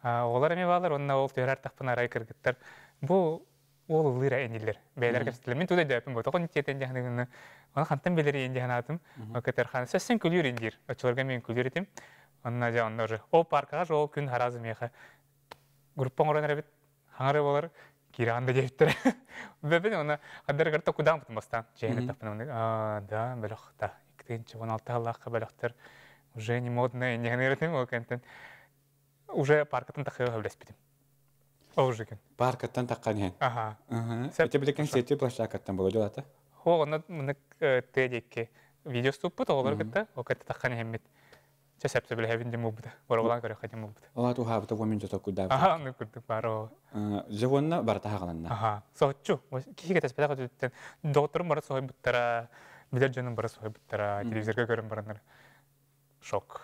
Оҕолор эмиэ бааллар, уонна ол түһэр артахпын арай кыргыттар бу уол ыллыыр эниллэр. Бэйэлэр кэпсэтэллэр. Мин туда өйдөөппүн бу. Тоҕо тиэтэн дьаһаныгыны. Оны хантан билэр иэн дьаһанаатым. Көтөр сөссен күлүүр индир. Оччолорго мен күлүүр этим. Онно дьэ онно уже. Ол паркаҕа ол күн харазы миэхэ группа оҥорон эрэбит. Хаҥары болар киирэн да диэбиттэрэ. Бэбин оны хаддарыгар токудаан бутун бастаан. Чэйин эттэхпин оны да бөлөх та 2016 аллаахха бөлөхтөр уже не модно инньэһэн этим ол кэнтэн уже паркатын тахыга сөбүлэспитим. Ол уже күн. Паркаттан таххан иһэн. Аха. Эти биликен сети площадкаттан боло дьолата. Хо онно мынык тыа диэки видео ступпут оҕолор кытта ол кытта таххан иһэммит. Чэ сөп сөбүлэһэбин дим буолбута. Боробулаан көрөххө дим буолбута. Ола туһаабыта бу мин жото курдаабыта. Аха, оннук курдук баар ол. Же уонна барыта хаҕаланна. Аха. Соһуччу. Киһи кэтэспэтэх өтүттэн доҕотторум бары соһуйбуттара, билэр дьонум бары соһуйбуттара, телевизорга көрөн бараннар шок.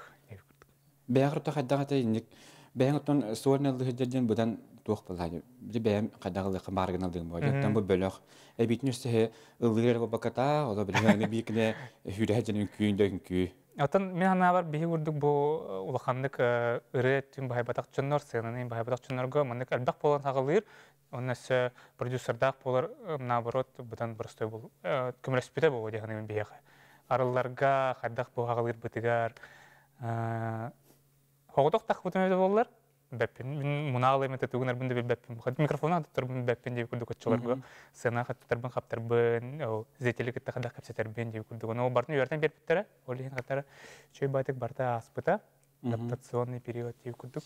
Бэйэҕэр оттон хайдах этэй инник бэйэҥ оттон суорнал сылдьар диэн быдан туох буолла били бэйэм хайдах ылыахха баар гына ылыым буолла оттон бу бөлөх эбиитин өссө ыллыыр эрэ буолбакката оло били аны биир кине сүүрэһэ дьэн үҥкүүн да үҥкүү. Оттон мин санаабар биһи курдук бу улаханнык ырыа өттүн баһайбатах дьоннор, сценаны баһайбатах дьоннорго маннык элбэх буолан саҕалыыр, онно өссө продюсердаах буолар наоборот быдан простой бол көмөлөспүтэ буолуо дии саныыбын биһиэхэ. Арылларга хайдах бу аҕалыырбытыгар Хоҕотох тахпытым эбитэ буоллар, бэппин мин мунаалыым этэ тугун эрбин да билбэппин. Микрофону хаттарбын билбэппин диэбит курдук оччолорго сцена хаттарбын хаптарбын, ол зрители кытта хайдах кэпсэтэрбин диэбит курдук. Ону бартын үөрэтэн биэрбиттэрэ. Ол иһин хаттара үчүгэй баайтык барыта ааспыта. Адаптационный период диэбит курдук.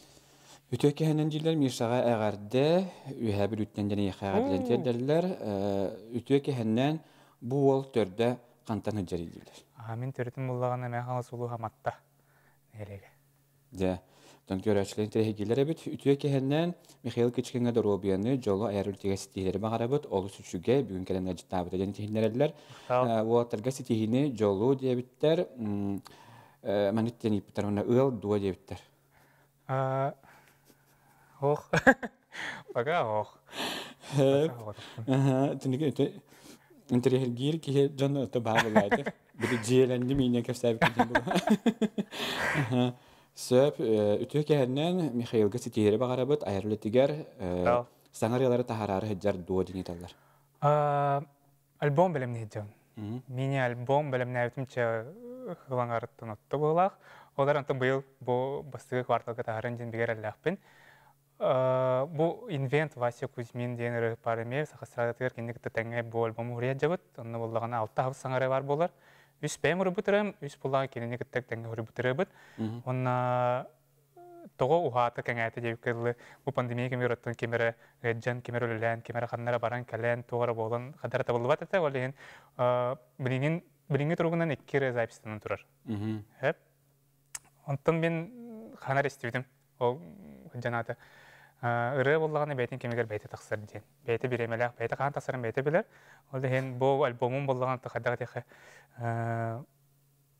Үтүө киһинэн дииллэр Мишаҕа эҕэрдэ, үөһээ Бүлүүттэн диэн эйиэхэ эҕэрдэлэн тиэрдэллэр. Үтүө киһинэн бу уол төрдө хантан сылдьарый дииллэр. Мин төрүтүм буллаҕына Мэҥэ Хаҥалас улууһа Матта нэһилиэгэ. Дьэ, оттон көрөөччүлэр интэриэһиргииллэр эбит. Үтүө киһинэн Михаил Кычкиҥҥа доруобуйаны, дьолу айар үлэтигэр ситиһиилэри баҕарабыт. Олус үчүгэй, бүгүн кэлэн ыалдьыттаабыта диэн иһиннэрэллэр. Уолаттарга ситиһиини, дьолу диэбиттэр. Маннык диэн ыйыппыттар уонна ыал дуо диэбиттэр. Ох. Пока ох. Интэриэһиргиир киһи дьон ото баа булаайты. Били дьиэлэнним иинэн кэпсээбиккин була. Сөп, үтүө кэһэннэн Михаилга ситиһири баҕарабыт айар үлэтигэр саҥа ырыалары таһараары сылдьар дуо диэн ыйыталлар. Альбом бэлэмниһдьон. Мини-альбом бэлэмнээбитим чэ хылаңарыттан отто буолаах. Олар онтон быйыл бу бастыгы кварталга таһарын дьин бигэр эллээхпин. Бу Инвент Вася Кузьмин диэн ырыа бар эмиэ саха эстрадатыгар кинини кытта тэҥҥэ бу альбому уруйан дьабыт. Онно буоллаҕына алта хабыс саҥара бар буолар. Үс бэйэм уруйбут ырыам, үс буллаҕа кинини кытта тэҥҥэ уруйбут ырыабыт. Уонна тоҕо уһаата кэҥээтэ диэбиккэ дылы бу пандемия кэмигэр оттон ким эрэ ыалдьан, ким эрэ үлэлээн, ким эрэ ханна эрэ баран кэлэн, туох эрэ буолан ханна эрэ табыллыбат этэ. Ол иһин билигин билиҥҥи туругунан икки эрэ записьтанан турар. Хэп. Онтон мин ханна эрэ истибитим. Ол дьанаата ырыа буоллаҕына бэйэтин кэмигэр бэйэтэ тахсар диэн. Бэйэтэ бириэмэлээх, бэйэтэ хаһан тахсарын бэйэтэ билэр. Ол иһин бу альбомум буоллаҕына хайдах этиэххэ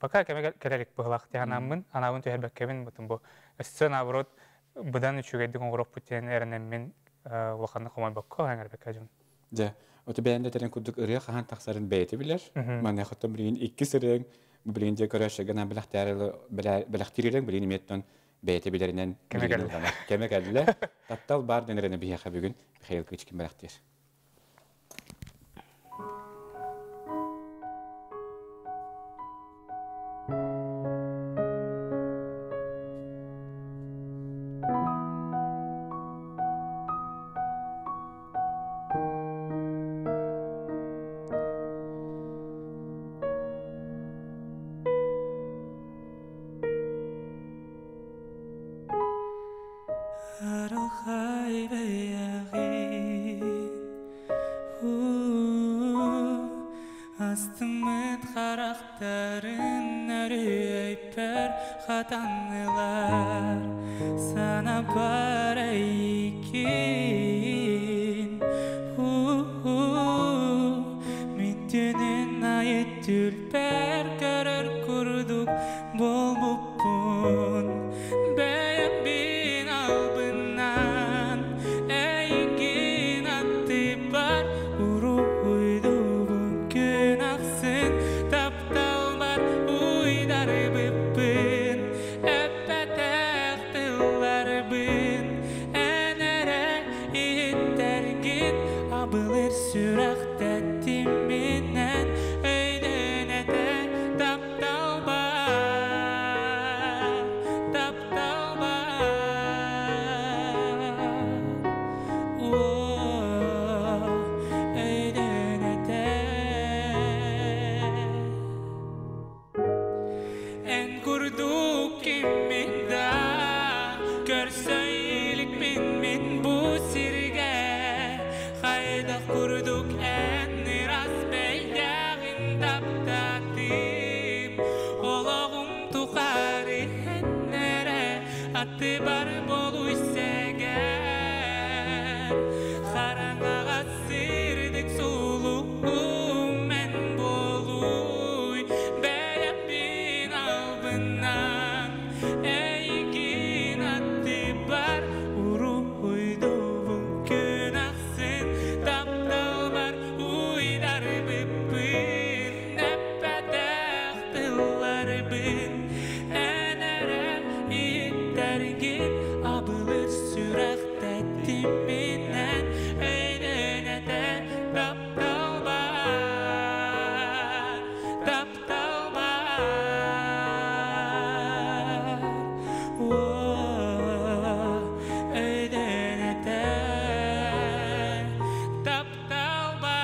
пока кэмэ кэлэрик быһылаах диэн анааммын, анаабын түһэрбэккэбин бутун бу өссө наоборот быдан үчүгэйдик оҥоруохпут диэн эрэнэммин улаханнык хомойбокко эҥэрбэккэ дьон. Дьэ, ото бэйэн да тэрин курдук ырыа хаһан тахсарын бэйэтэ билэр. Маныаха оттон билигин иккис ырыаҥ бу билигин дьэ көрөөччүгэ анаан бэлэхтиирин билигин эмиэттэн бэйэтэ билэринэн кэмэ кэллэ. Кэмэ кэллэ. Таптал баар дэнэринэ биһиэхэ бүгүн Михаил Кычкин бэлэхтиир. Арылхай бэйэҕин Астыммыт харахтарын өрүөйпэр хатаннылар Санабар эйигин Мин түнүн айы түлпэр көрөр курдук буолбуппун Бэйэбин албыннаан эйигин аттыбар уруһуйдуубун күн ахсын тапталбар уйдарбыппын эппэтэх тылларбын эн эрэ иһиттэргин абылыр сүрэхтэттим минэн өйдөн этэ таптал бар таптал бар өйдөн этэ Эн курдук киммин да көрсө иликпин мин бу сиргэ хайдах курдук эн ыраас бэйдэҕин таптаатым олоҕум тухары эн эрэ аттыбар болуй сэгэр хараҥаҕа сырдык сулуһум эн буолуй бэйэбин албыннаан эйигин аттыбар уруһуйдуубун күн ахсын тапталбар уйдарбыппын эппэтэх тылларбын эн эрэ иһиттэргин абылыр сүрэхтэттим минэн өйдөн этэ таптал бар таптал бар өйдөн этэ таптал бар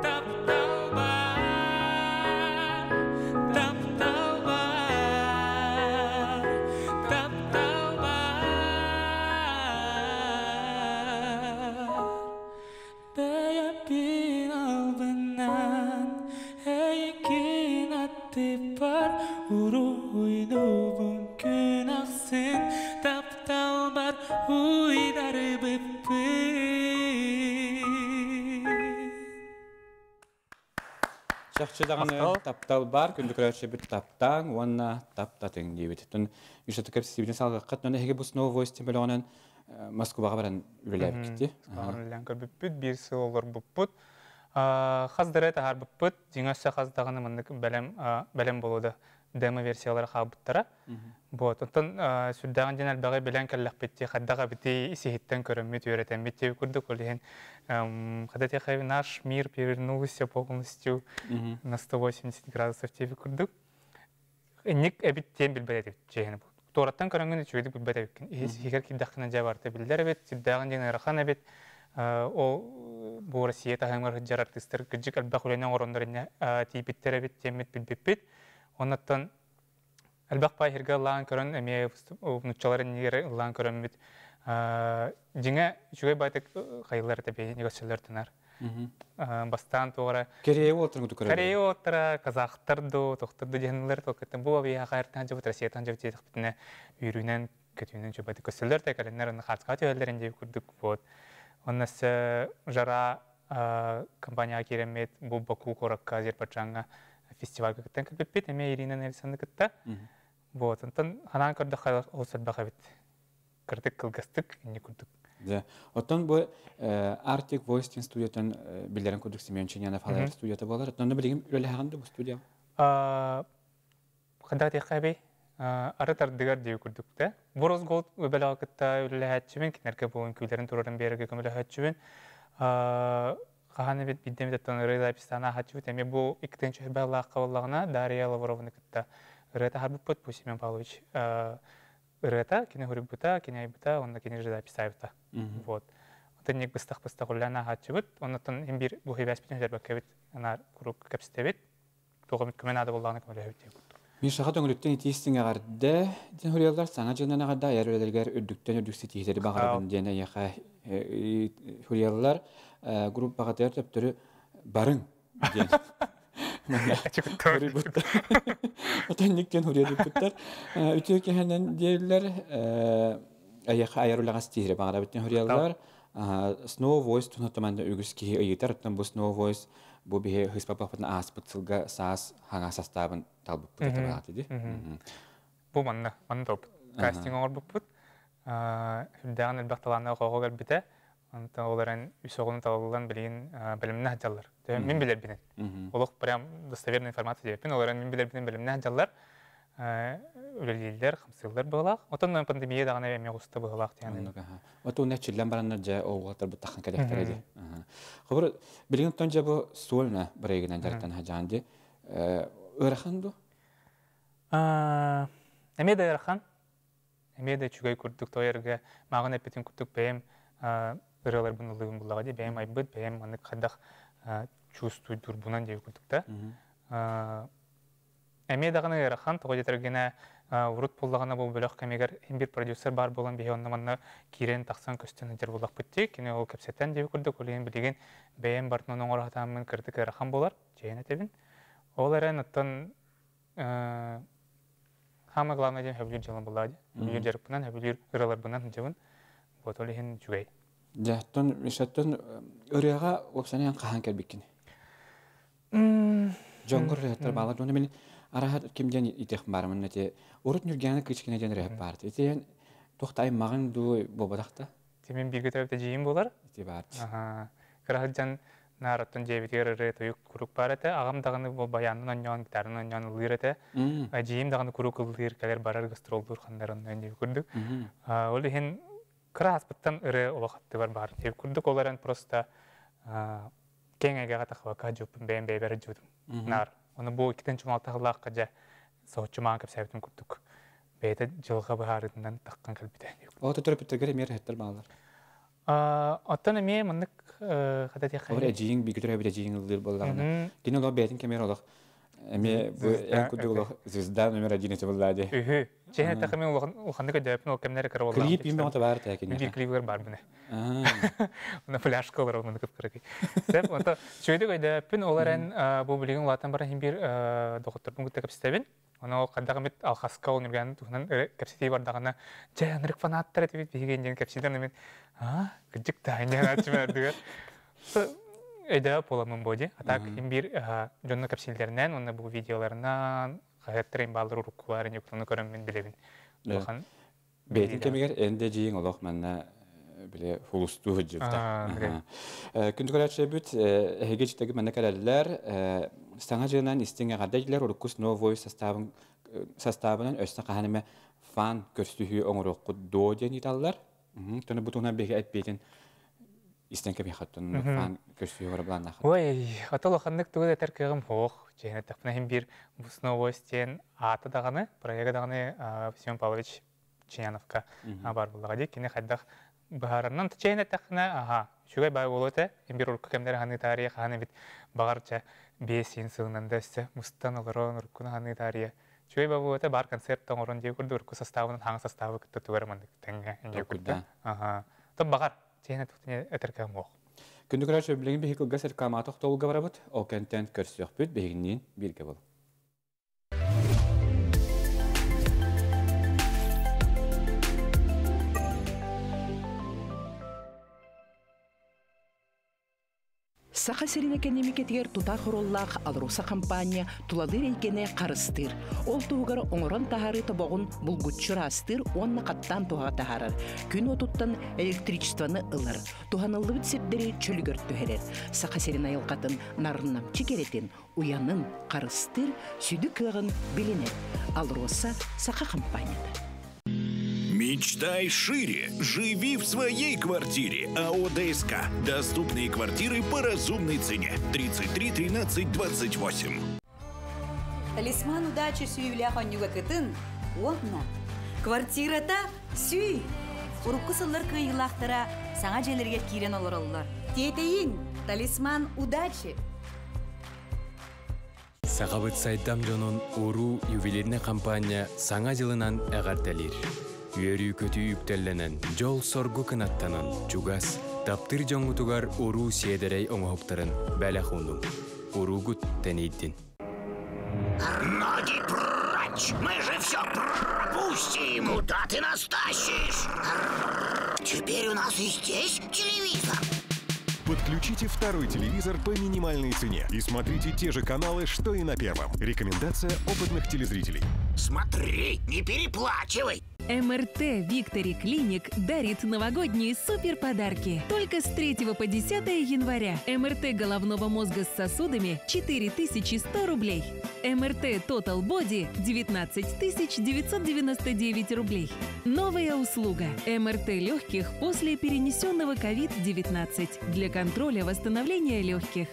Таптал бар, таптал бар, таптал бар. Бэйэбин албыннаан эйигин аттыбар уруһуйдуубун күн ахсын тапталбар уйдарбыппын. Чахчы даҕаны таптал бар, күндү көрөөччүбүт таптаан уонна таптатыҥ диэбит. Оттон Миша кэпсиибитин салгыаххат, онон эһиги бу Snow Voice бөлөҕүнэн Москваҕа баран үлэлээбиккит. Москваҕа үлэлээн көрбүппүт, биир сыл олорбуппут. Хас да таһаарбыппыт, дьиҥэ өссө хас даҕаны маннык бэлэм бэлэм буолуо демо-версиялара хаалбыттара. Вот, оттон сүрдээҕин диэн элбэҕи билэн кэллэхпит дии, хайдах эбитий ис-иһиттэн көрөммүт, үөрэтэммит диэби курдук, ол иһин когда тихо наш мир перевернулся полностью на 180 градусов диэби курдук. Инник эбит диэн билбэт этибит чиэһинэ. Туораттан көрөҥҥүн үчүгэйдик билбэт эбиккин. Иһигэр киирдэххинэ дьэ барыта биллэр эбит, сүрдээҕин диэн ыарахан эбит. Ол бу Россия таһымыгар сылдьар артыыстар кырдьык элбэх үлэни оҥороннор иннэ тиийбиттэр эбит диэммит билбиппит. Оннуттан элбэх баай иһиргэ ыллаан көрөн эмиэ нуччалар иннигэр ыллаан көрөммүт дьиҥэ үчүгэй баайтык хайылар этэ бэйи негөссөлөр тынар. Бастаан туора Корея уолаттарын куту көрөр. Корея уолаттара казахтар ду, тохтор ду диһэнилэр токкеттен бу абия хайартан жабыт Россиятан жабыт диэтэхпитинэ үүрүүнэн көтүүнэн чубаты көссөлөр да кэлиннэр онно хаарцка түһэллэрин диэби курдук вот. Онно жара компанияға киирэммит бу Баку куоракка Азербайджаҥҥа фестивальга кыттан кэлбиппит эмиэ Ирина Нельсоны кытта. Вот онтон ханаан көрдөххө ол сэрбэх эбит. Кырдык кылгастык инни курдук. Дьэ, оттон бу Arctic Voice диэн студиятын биллэрин курдук Семен Чинянов халайар студията буолар. Оттон билигин үлэлэһэҕин да бу студия? Ханна диэххэ эбий? Ары тардыгар диэби курдук да. Бу Росголд бөлөҕө кытта үлэлэһээччибин, кинилэргэ бу үҥкүүлэрин турарын биэрэргэ көмөлөһөөччүбүн. Хаһан эбит биирдэ эмит оттон ырыа записьтаан ааһааччыбыт. Эмиэ бу икки тыһыынча баллаахха буоллаҕына Дарья Лаврованы кытта ырыа таһаарбыппыт. Бу Семен Павлович ырыата, кини суруйбута, кини айбыта, онно кини же записаабыта. Вот. Оттон ник быстах-быстах үлэлээн ааһааччыбыт. Оннуттан иһин биир бу хибээспитин сүтэрбэккэбит, анаар куруук кэпсэтэбит. Туох эмит көмө наада буоллаҕына көмөлөһөбүт диэн курдук. Мишаҕа төҥүлүттэн итии-истиҥ эҕэрдэ диэн суруйаллар. Саҥа дьылынан эҕэрдэ айар үлэлэригэр үрдүктэн үрдүк ситиһиилэри баҕарабын диэн эйиэхэ суруйаллар. Группаҕытыгар төптөрү барыҥ диэн суруйбуттар. Отонник диэн суруйбуттар. Үтүө киһинэн диэллэр. Эйиэхэ айар үлэҕэ ситиһири баҕарабыт диэн суруйаллар. Snow Voice туһунан үгүс киһи ыйытар. Оттон бу Snow Voice бу биһи хыспаппытын ааспыт сылга саас хаҥа састаабын талбыппыт этэ баҕаты ди. Бу манна, манна толбут. Кастинг оҥорбуппут. Үрдээҕин элбэх талааннаах оҕо кэлбитэ. Онтон ол эрэн үс оҕону талыллан билигин бэлэмнээх сылдьаллар. Мин билэрбинэн. Олох прям достоверная информация диэппин. Ол эрэн мин билэрбинэн бэлэмнээх сылдьаллар. Үлэлииллэр, хамсыыллар быһыылаах. Отон пандемия даҕаны эмиэ оҕуста быһыылаах диэн. Отон эчиллэн бараннар дьэ оҕолорбут таххан кэлэхтэрэ дии. Хобур билигин оттон дьэ бу сольно бырайыгынан дьарыктан хаджаан ди. Ыарахан ду? Эмиэ да ыарахан. Эмиэ да үчүгэй курдук тойорга мааҕын эппитин курдук бэйэм ырыаларбын ыллыыбын буллаҕа дии. Бэйэм айбыт, бэйэм маннык хайдах чувствуйдурбунан диэби курдук да. Эмиэ даҕаны ыарахан, тоҕо диэтэргинэ урут буоллаҕына бу бөлөх кэмигэр иһин биир продюсер баар буолан биһи онно-манна киирэн тахсан көстөн сылдьар буоллахпыт дии. Кини ол кэпсэтэн диэбит курдук, ол иһин билигин бэйэм барытын оҥоро сатааммын кырдык ыарахан буолар, чэйэн этэбин. Ол эрэн оттон самое главное диэн сөбүлүүр дьыалам буоллаҕа дии. Сөбүлүүр дьарыкпынан, сөбүлүүр ыраларбынан сылдьабын. Вот ол иһин үчүгэй. Дьэ, оттон Мишаттан ырыаҕа уопсайынан хаһан кэлбиккин? Дьоҥҥор ырыаһыттар баалар дьону мин араһа ким диэн итих баармын эти урут Ньургиана Кычкина диэн ырыаһыт баар ити туох да аймаҕыҥ дуу буолбатах да Тимин бииргэ төрөөбүт эдьиийим буолар. Ити баар. Кыра сылдьан наар оттон дьиэбитигэр ырыа тойук куруук баар этэ. Аҕам даҕаны бу баянынан оонньоон, гитаранан оонньоон ыллыыр этэ. Эдьиийим даҕаны куруук ыллыыр, кэлэр барар гастроллуур ханнар онно диэбит курдук. Ол иһин кыра ааспыттан ырыа олох аттыбар баар диэбит курдук. Ол эрэн просто киэҥ эйгэҕэ тахсыбакка сылдьыбыппын, бэйэм бэйэбэр сылдьыбытым наар. Ону бу иккитин чумалта сыллаахха дьэ соһуччу маҕан кэпсээбитим курдук бэйэтэ дьылҕа быһаарыытынан таххан кэлбитэ. Ол төрөппүттэргэр эмиэ эрэһэттэр бааллар. Оттон эмиэ маннык хата диэххэ. Ол эдьиийиҥ бииргэ төрөөбүт эдьиийиҥ ыллыыр буоллаҕына, кини олох бэйэтин кэмигэр олох эмиэ бу эн курдук олох звезда номер один этэ буоллаа дии. Үһү. Чэһин эттэххэ мин улаханнык өйдөөппүн ол кэмнэр кыра буоллаҕым. Клип именно баар этэ киниэхэ. Биир клибигэр баарбын. Уна фляжка олорор муну кыпкыракый. Сеп, онто чүөдүк өйдөөппүн, ол эрэн бу билигин улаатан баран иһин биир доҕотторбун кытта кэпсэтэбин. Ону хайдах эмит алхаска ол нүргээн туһунан кэпсэтии бардаҕына, дьэ, ынырык фанаттар этибит биһиги диэн кэпсиилэр мин, аа, кырдьык да, диэн ааччым ардыгар. Өйдөөп буоламмын бу дии. А так иһин биир дьонно кэпсииллэринэн уонна бу видеоларынан хаһыаттар имбааллар уруккулар иньуктаны көрөн мин билэбин. Улахан. Бэйэтин кэмигэр эн да дьиэҥ олох манна бile хулустуу сылдьыбыта. Күндү көрөөччүлэрбит эһиги дьитэги манна кэлэллэр саҥа дьыынан истиҥ эҕэрдэ дьилэр урукку Snow Voice составын составынан өссө хаһан эмэ фан көрсүһүү оҥоруоххут дуо диэн ыыталлар. Тону бу туһунан биһиги эппиэтин истэн кэбиэххиттэн фан көрсүһүү оҥоро былааннааххыт. Ой, ата улаханнык тугу да этэр кыаҕым суох. Чиһин эттэхпинэ иһин биир Snow Voice диэн аата даҕаны, проега даҕаны Семен Павлович Чаяновка бар буллаҕа дии. Кини хайдах быһаарарынан чэйин эттэххинэ, аха, үчүгэй баай буолуо этэ. Биир урукку кэмнэр хаһан таарыйа хаһан эбит баҕар чэ 5 син сылынан да өссө мустан олорон уруккуну хаһан таарыйа үчүгэй баа буолуо этэ бар концерт оҥорон дии курдук урукку составынан хаҥа составы кытта тугар маннык тэҥҥэ инде курдук. Аха. То баҕар чэйин эттэххинэ этэр кэм суох. Күндү көрөөччү, билигин биһиги кылгас реклама тохтобулга барабыт. Ол кэнтэн көрсүөхпүт биһигинниин бииргэ буолуҥ. Саха сирин экэниэмикэтигэр тутаах оруоллаах АЛРОСА компания тулалыыр эйгэни харыстыыр. Ол туһугар оҥорон таһаарыы тобоҕун булгуччу ыраастыыр уонна хаттаан туһаҕа таһаарар. Күн уотуттан электричествоны ылар. Туһаныллыбыт сирдэри чөлүгэр түһэрэр. Саха сирин айылҕатын нарыннамчы кэрэтин, уйанын харыстыыр сүдү кыаҕын билинэр. АЛРОСА Саха компанията. Мечтай шире. Живи в своей квартире. АО ДСК. Доступные квартиры по разумной цене. 33 13 28. Талисман удачи сүүлээх оонньууга кытын, уонна квартирата сүүй. Урукку сыллар кыайыылаахтара саҥа дьиэлэргэ киирэн олороллор. Тиэтэйиҥ! Талисман удачи! Сахабыт сайдам дьонун Уруу ювелирнай компания Саҥа дьылынан эҕэрдэлиир. Үөрүү-көтүү үктэллэнэн, дьол-соргу кынаттанан, чугас, таптыыр дьоҥҥутугар уруу сиэдэрэй оҥоһуктарын бэлэх уунуҥ. Уруугут тэнийдин. Ноги прочь! Мы же все пропустим! Куда ты нас тащишь? Теперь у нас и здесь телевизор. Подключите второй телевизор по минимальной цене и смотрите те же каналы, что и на первом. Рекомендация опытных телезрителей. Смотри, не переплачивай. МРТ Виктори Клиник дарит новогодние супер подарки. Только с 3 по 10 января. МРТ головного мозга с сосудами 4100 рублей. МРТ Total Body 19 999 рублей. Новая услуга. МРТ легких после перенесенного COVID-19 для контроля восстановления легких.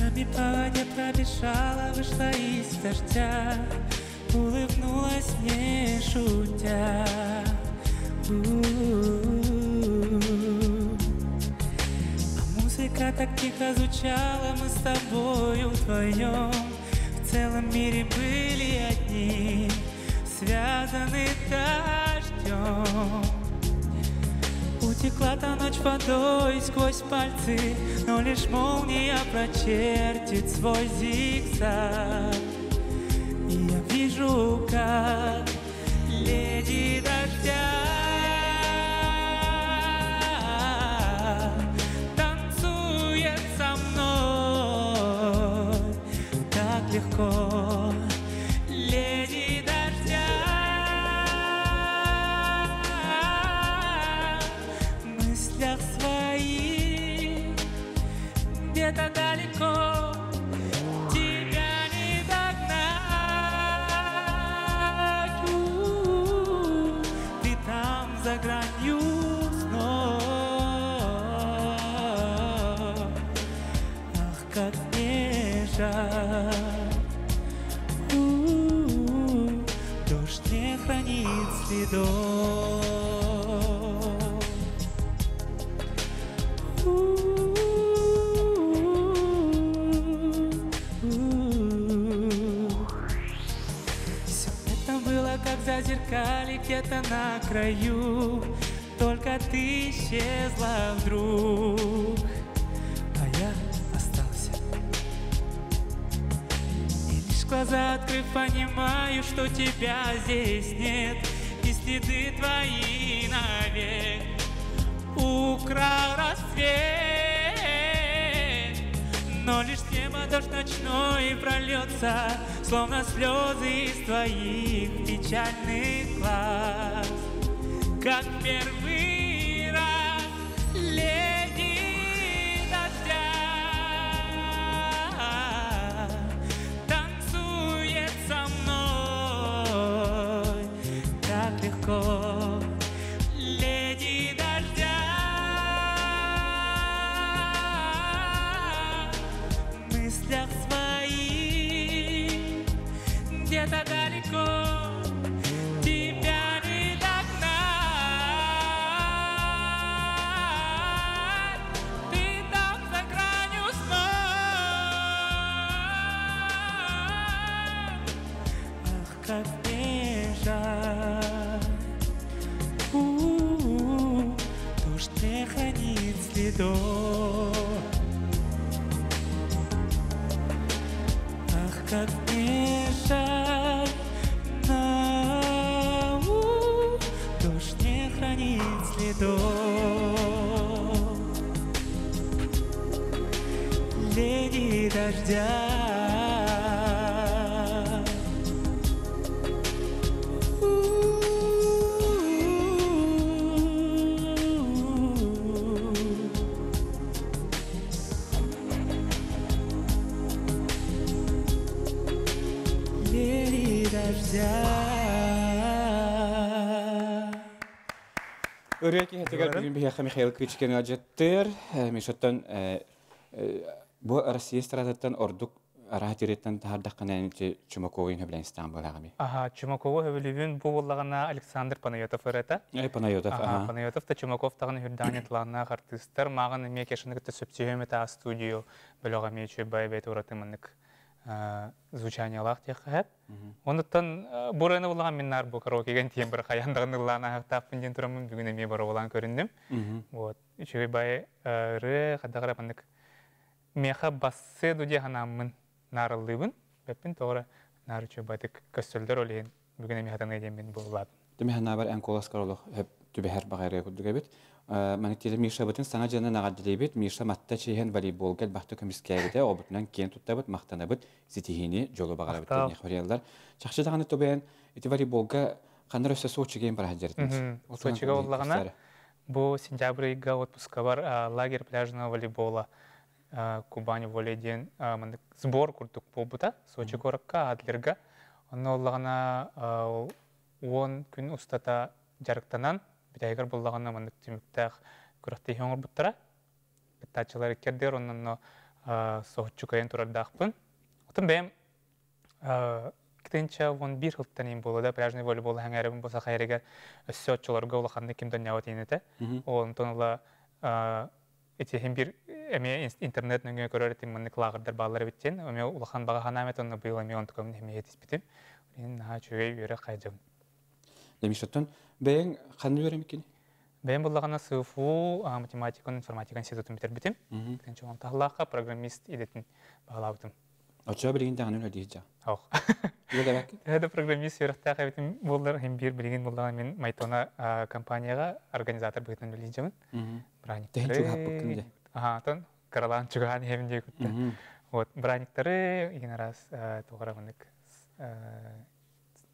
Кругами по воде пробежала, вышла из дождя, улыбнулась мне, шутя. У-у-у. А музыка так тихо звучала, мы с тобою вдвоем в целом мире были одни, связаны дождем. Утекла та ночь водой сквозь пальцы, но лишь молния прочертит свой зигзаг. И я вижу, как леди дождя танцует со мной так легко. Леди дождя в мыслях своих где-то далеко тебя не догнать. У-у-у, ты там за гранью снов. Ах, как мне жаль. У-у-у, дождь не хранит следов. У-у-у. Все это было как в зазеркалье где-то на краю. Только ты исчезла вдруг, а я остался. И лишь Глаза открыв, понимаю, что тебя здесь нет, И следы твои навек украл рассвет. Но лишь с неба дождь ночной прольется, Словно слезы из твоих печальных глаз. Как первый раз, леди дождя танцует со мной так легко. Леди дождя в мыслях своих где-то далеко тебя не догнать. Ты там за гранью сна. Ах, как мне жаль. У-у-у, дождь не хранит следов. Ах, как мне жаль, на дождь не хранит следов. Леди дождя. Леди дождя. Ырыа киһитигэр бүгүн биһиэхэ Михаил Кычкин ыалдьыттыыр. Мишаттан бу Россия эстрадаттан ордук араһа тириттэн таһардаххына ити Чумакову сөбүлээн истэҕин буолааҕый? Аха, Чумакову сөбүлүүбүн бу буоллаҕына Александр Панайотов ырыата. Панайотов, аха. Панайотов да Чумаков даҕаны үрдэҕин талааннаах артыыстар. Мааҕын эмиэ Кешаны кытта сөпсүһүөм этэ студию бөлөҕө эмиэ үчүгэй бэйэтэ ураты маннык звучаниелаах диэххэ сөп. Онуттан бу ырыаны буллаҕым мин наар бу караокега тиийэн бары хайаан даҕаны ыллаан ааһыахтаахпын диэн тураммын бүгүн эмиэ боруобалаан көрүннүм. Вот үчүгэй бай ырыа хайдах эрэ маннык миэхэ бассыа ду дии санааммын наарыллыыбын. Бэппин тоҕо эрэ наар үчүгэй байтык көстөллөр ол иһин бүгүн эмиэ хатаныа диэммин буоллаатым. Тими санаабар эн куоласкар олох хөп түбэһэр баҕайрыа курдук эбит. Маннык диэри Мишабытын саҥа дьыанан эҕэрдэлиибит. Миша матта чиһэн волейболга элбэхтик көмүскээбитэ, обутунан киэн туттабыт, махтанабыт, ситиһиини, дьолу баҕарабыт диэн хоруйаллар. Чахчы даҕаны тобуйан ити волейболга ханна өссө Сочига бараһа дьэритин. Сочига боллаҕына бу сентябрь ыйга отпускабар лагерь пляжного волейбола Кубань волей диэн маннык сбор курдук буолбута Сочи куоракка Адлерга. Онно оллаҕына 10 күн устата дьарыктанан бүтэһигэр буллаҕына маннык түмүктээх күрэхтэһии оҥорбуттара. Кыттааччылар иккэрдигэр онно соһуччу кыайан турардаахпын. Отон бэйэм 2011 сылтан иин буолла да пляжный волейбол хэҥээрибин бу саха эригэр өссө оччолорго улаханнык ким да ньаабат иин этэ. Онтон ыла ити иһин биир эмиэ интернет нөҥүө көрөр этим маннык лааҕырдар бааллар эбит диэн эмиэ улахан баҕа санаам этэ онно быйыл эмиэ онтукабын эмиэ этиспитим. Иһин наһаа үчүгэй үөрэх хайдьабын. Демишоттон бэйэҥ ханна үөрэмиккин? Бэйэм буллаҕына СФУ математиканы информатика институтун бүтэрбитим. Тэнчэ таһлаахха программист идэтин баҕалаабытым. Оччоҕо билигин даҕаны үлэлиир дьа. Ох. Төһө да программист үөрэхтээх эбитим буоллар, иһин биир билигин буоллаҕына мин Майтона компанияҕа организатор быһыытынан үлэлиир Браниктары... Тэһин чугаһаппыккын дьэ. Аха, отон кыралаан чугаһаан иһэбин диye күттэ. Вот, браниктары игин араас туох маннык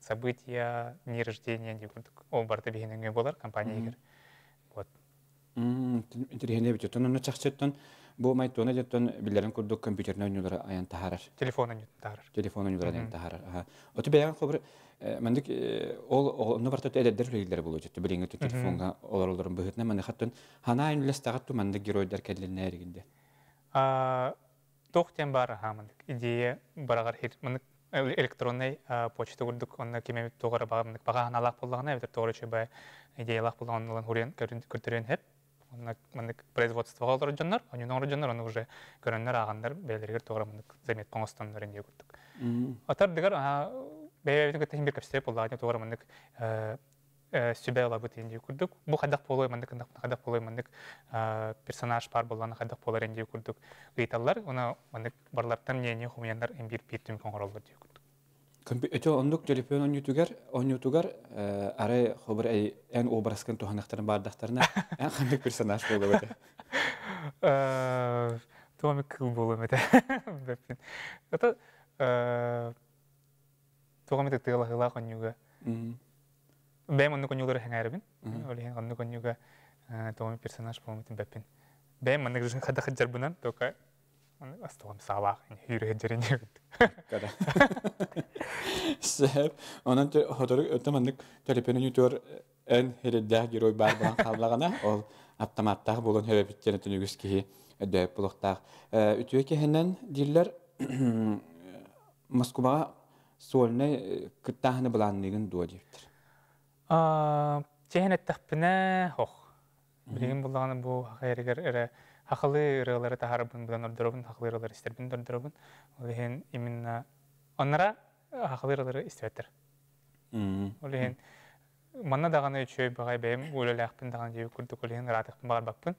события, дни рождения диye курдук ол барыта биһин өҥө буолар компания иһигэр. Вот. Интэриэһинэй эбит. Оттон онно чахчыттан бу Майтона дьоттон биллэрин курдук компьютернай оонньуулары айан таһаарар. Телефон оонньуутун таһаарар. Телефон оонньуулары айан таһаарар. Оту бэйэҕин хобур маннык ол онно барыта эдэрдэр үлэлииллэрэ буолуо дьэ билиҥҥи телефоҥҥа олороллорун быһыытынан маныхаттан ханаа үллэстэҕит ту маннык геройдар кэллиннэр эригинде. Туох диэн баар аһаа маннык идея бараҕар маннык электроннай почта курдук онно ким эмит туох эрэ маннык баҕа санаалаах буоллаҕына эбэтэр туох эрэ үчүгэй идеялаах буоллаҕына ылан хуруйан көрдөрүөн сөп. Онно маннык производствоҕа олорор дьоннор, онньуну оҥорор дьоннор ону уже көрөннөр ааҕаннар бэйэлэригэр туох эрэ маннык заметка оҥостоннор диye курдук. Отардыгар бэйэбитин кытта иһин бир кэпсэтэр буоллаҕына туох эрэ маннык сүбэ ылабыт диэн курдук. Бу хайдах буолуой маннык хайдах буолуой маннык персонаж баар буоллаҕына хайдах буолар диэн курдук ыйыталлар. Уна маннык барлартан мнение хомуйаннар биир биир түмүк оҥороллор диye курдук. Өтө оннук төлөпүөн онньутугар, онньутугар арай хобур эн образкын туһанахтарын баардахтарына, эн ханнык персонаж буолуо этэ? Туом кыл буолуом этэ. Бэппин. Это туом это тыалаһыылаах онньуга. Бэйэм оннук онньулары хэҥээрибин. Ол иһин оннук онньуга туом персонаж буолуом этим бэппин. Бэйэм маннык хадах хаддьарбынан только астугам саалаах хүүрэ дьэрин Кара. Сөп. Онон хотору өтө маннык төлөпүөн үнүтүөр эн хириддээх герой баар буолан хааллаҕына, ол автоматтаах буолан хөбөпүттэн өтөн үгүс киһи өдөп булуохтаах. Үтүө киһинэн дииллэр Москваҕа сольнай кыттааһыны былаанныыгын дуо диэбиттэр. Чэһин эттэхпинэ, ох. Билигин буллаҕына бу саха эригэр эрэ хахалы ырыалары таһаарабын будан ордоробун, хахалы ырыалары истэрбин ордоробун. Ол иһин именно оннара хахалы ырыалары истибэттэр. Ол иһин манна даҕаны үчүгэй баҕай бэйэм үлэлээхпин даҕаны диэбит курдук ол иһин ыраатыахпын баҕарбаппын.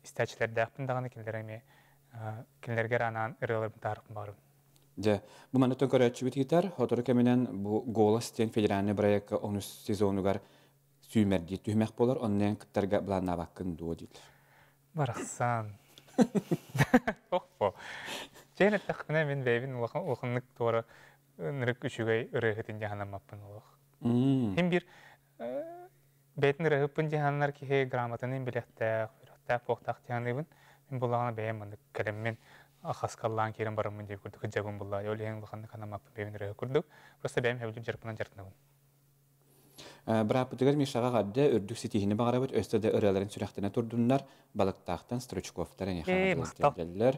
Истээччилэрдээхпин даҕаны кинилэр эмиэ кинилэргэ анаан ырыаларбын таһаарыахпын баҕарабын. Дьэ, бу манна көрөөччүбүт ыытар, сотору кэминэн бу «Голос» диэн федеральный проекка онус сезонугар сүүмэрдиир түһүмэх буолар, онно кыттарга былааннаабаккын дуо дииллэр. Барахсан. Охпо. Чээн эттэхпинэ мин бэйэбин улахан улаханнык туора ынырык үчүгэй ырыаһытын дьаһанаммаппын олох. Хим бир бэйэтин ырыаһыппын дьаһанар киһи грамотаны билэхтээх, үрэхтээх буохтаах дьаһаныыбын. Мин буллаҕына бэйэм маннык кэлэммин хаскаллаан киирэн бараммын диye курдук кыдьабын буллаа. Ол иһин улаханнык анаммаппын бэйэбин ырыаһы курдук. Просто бэйэм хэбилим дьарыппынан дьарыктанабын. Бырааппытыгар Мишаҕа эҕэрдэ, үрдүк ситиһиини баҕарабыт, өссө да ырыаларын сүрэхтэнэ турдуннар, балыктаахтан Стручковтар эйиэхэ тиэрдэллэр.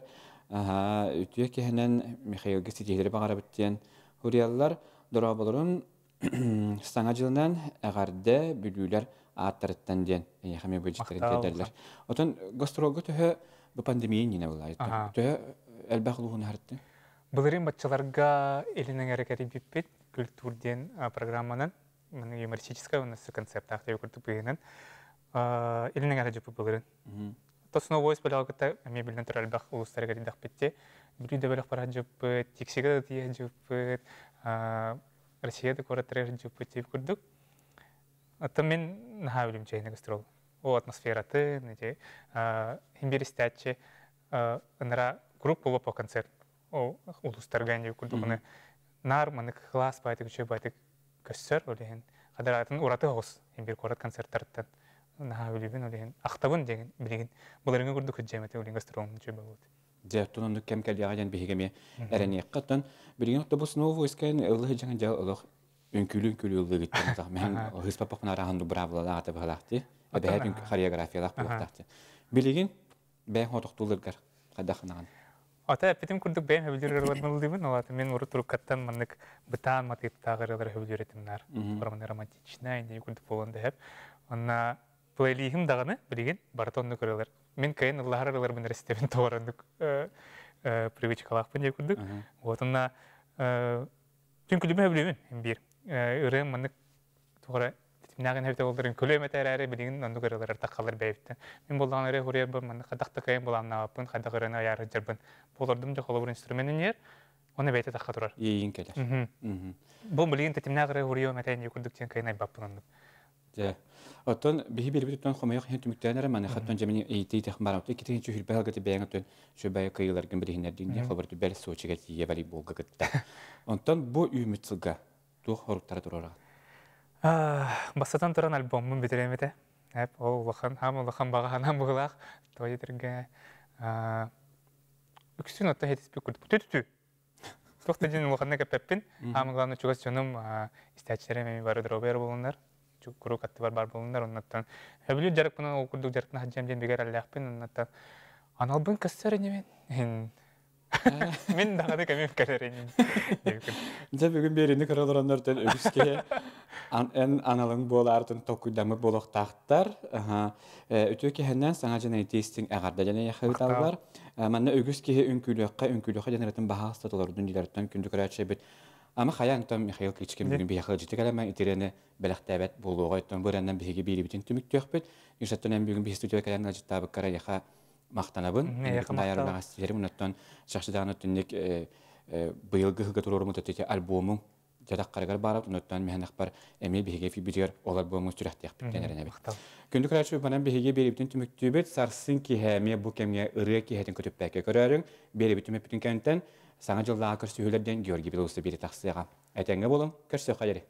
Үтүө киһинэн Михаилга ситиһиилэри баҕарабыт диэн суруйаллар. Дорооболорун Саҥа дьылынан эҕэрдэ бүлүүлэр ааттарыттан диэн эйиэхэ эмиэ быдьыттарын тиэрдэллэр. Отон гастролга төһө бу пандемия иннинэ буолла? Төһө элбэх улууһун аһарыттын? Былырыын баччаларга илин эҥэрэ кэрийбиппит культур диэн программанан юмористическай уонна концептаах диэби курдук быһыынан илин эҥэрэ дьыппыт былырыын. Тосуна войс бөлөҕө кытта эмиэ биллэн турар элбэх улуустары кэрийдэхпит Бүлүү да бөлөх бара дьыппыт, Тиксигэ да тиийэ дьыппыт, Россия да куораттарыгар дьыппыт диэбит курдук. Оттон мин наһаа үлүм чэйинэ гастрол. Ол атмосфератын, ити хим истээччи ынара группа по концерт ол улуустарга ини курдук наар манык кылаас баайтык үчүгэй баайтык көссөр ол иһин хадараатын ураты оҕус бир куорат концерттарыттан наһаа үлүбүн ол иһин ахтабын диэн билигин былырыҥҥы курдук күддьэмэтэ улин гастролум үчүгэй буолбут. Дьэ, оттон оннук кэм кэлиэҕэ диэн биһиги эмиэ эрэниэххэ. Оттон билигин автобус нового искэн ыллыһы дьаҥа дьэ олох үҥкүүлүү-үҥкүүлүү ыллыгыттан атах мэһэн ыһыспаппахпын арааһын быраабылалаах ата быһалаах дии. Эбэһээт хореографиялаах буолуохтаах дии. Билигин бэйэҥ хотохтууларгар хайдах гынаҕын? Ата эппитим курдук бэйэм сөбүлүүр ырыаларбын ыллыыбын. Ол аата мин урут уруккаттан маннык бытаан матыыптаах ырыалары сөбүлүүр этим наар. Роман романтичнай дии курдук буолан да сөп. Онно плейлиһим даҕаны билигин барыта оннук ырыалар. Мин кыайан ыллаһар ырыаларбын эрэ истэбин тоҕор оннук привычкалаахпын дии курдук. Вот онно түҥкүлүбүн сөбүлүүбүн биир. Ырыам маннык туора титимнээҕин эбитэ буолларын көлүөм этэ эрээри билигин оннук ырыалар таххалар бэйэбиттэн. Мин буоллаҕына ырыа хуруйарбын манна хайдах да кыайан былааннаабаппын, хайдах ырыаны айаары сылдьарбын буолордум дьэ холобур инструменын иһэр, уонна бэйэтэ тахха турар. Иэйиин кэлэр. Бу билигин титимнээх ырыа хуруйуом этэ инньэ курдук диэн кыайан айбаппын оннук. Дьэ. Оттон биһи биэрбит хомойох иһин түмүктээн эрэ маныхаттан дьэмини ыйытыы тэх барам. Иккитин чүһүрбэ алгаты бэйэҥ оттон сүбэйэ кыйыларгын билиһиннэрдиҥ диэн холобур бэл Сочига тиийэ волейболга кытта. Онтон бу үүмүт сылга туох хоруктара туруораҕын? Бастатан туран альбоммун бүтэриэм этэ. Ол улахан, хаам улахан баҕа санаам быһыылаах. Тоҕо диэтэргэ үксүн оттон хетиспит курдук. Тү-тү-тү. Туох да диэн улаханнык эппэппин. Хаамы главное чугас дьонум истээччилэрим эми бары доруобай буолуннар. Куруук аттыбар бар буолуннар. Оннуттан сөбүлүүр дьарыкпынан ол курдук дьарыктана сылдьыам диэн бигэ эрэллээхпин. Оннуттан аналбын көстөр инибин. Мин даҕаны кэмим кэлэр инин. Дьэ бүгүн биэриини көрө олороннортон үгүс киһи эн аналыҥ буолаартын толкуйдаммыт буолуохтаахтар. Үтүө киһинэн саҥа дьон истиҥ эҕэрдэ дьэн эйиэхэ ыыталлар. Манна үгүс киһи үҥкүүлүөххэ, үҥкүүлүөххэ диэн ырытын баһаалыста толордун диилэриттэн күндү көрөөччүбүт. Ама хайа Антон Михаил Кличкин бүгүн биһиэхэ ыалдьыты кэлэмэ итирэни бэлэхтээбэт буолуоҕа. Оттон бу ырыаннан биһиги биирибитин түмүктүөхпүт. Юшаттан эн бүгүн биһи студияга кэлэн ыалдьыттаабыккар эйиэхэ махтанабын. Дайар үлэҕэ сиһэрим. Онтон чахчы даҕаны түннүк быйылгы хыга турорумут өтөте альбомун жатак барап, онуттан механахпар эми биһиге фибитигер ол альбомун сүрәхтиэхпиттен эренебит. Күндү көрәчү банан биһиге берибитин түмүктүүбүт сарсын киһэ бу кемге ырыа киһэтин көтүппәккә көрөрүң берибит түмүктүн кэнтен саңа жыллаа көрсүһүлэрден Георгий Белоусов бири тахсыга. Этеңге болун, көрсө хайри.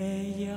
Эй,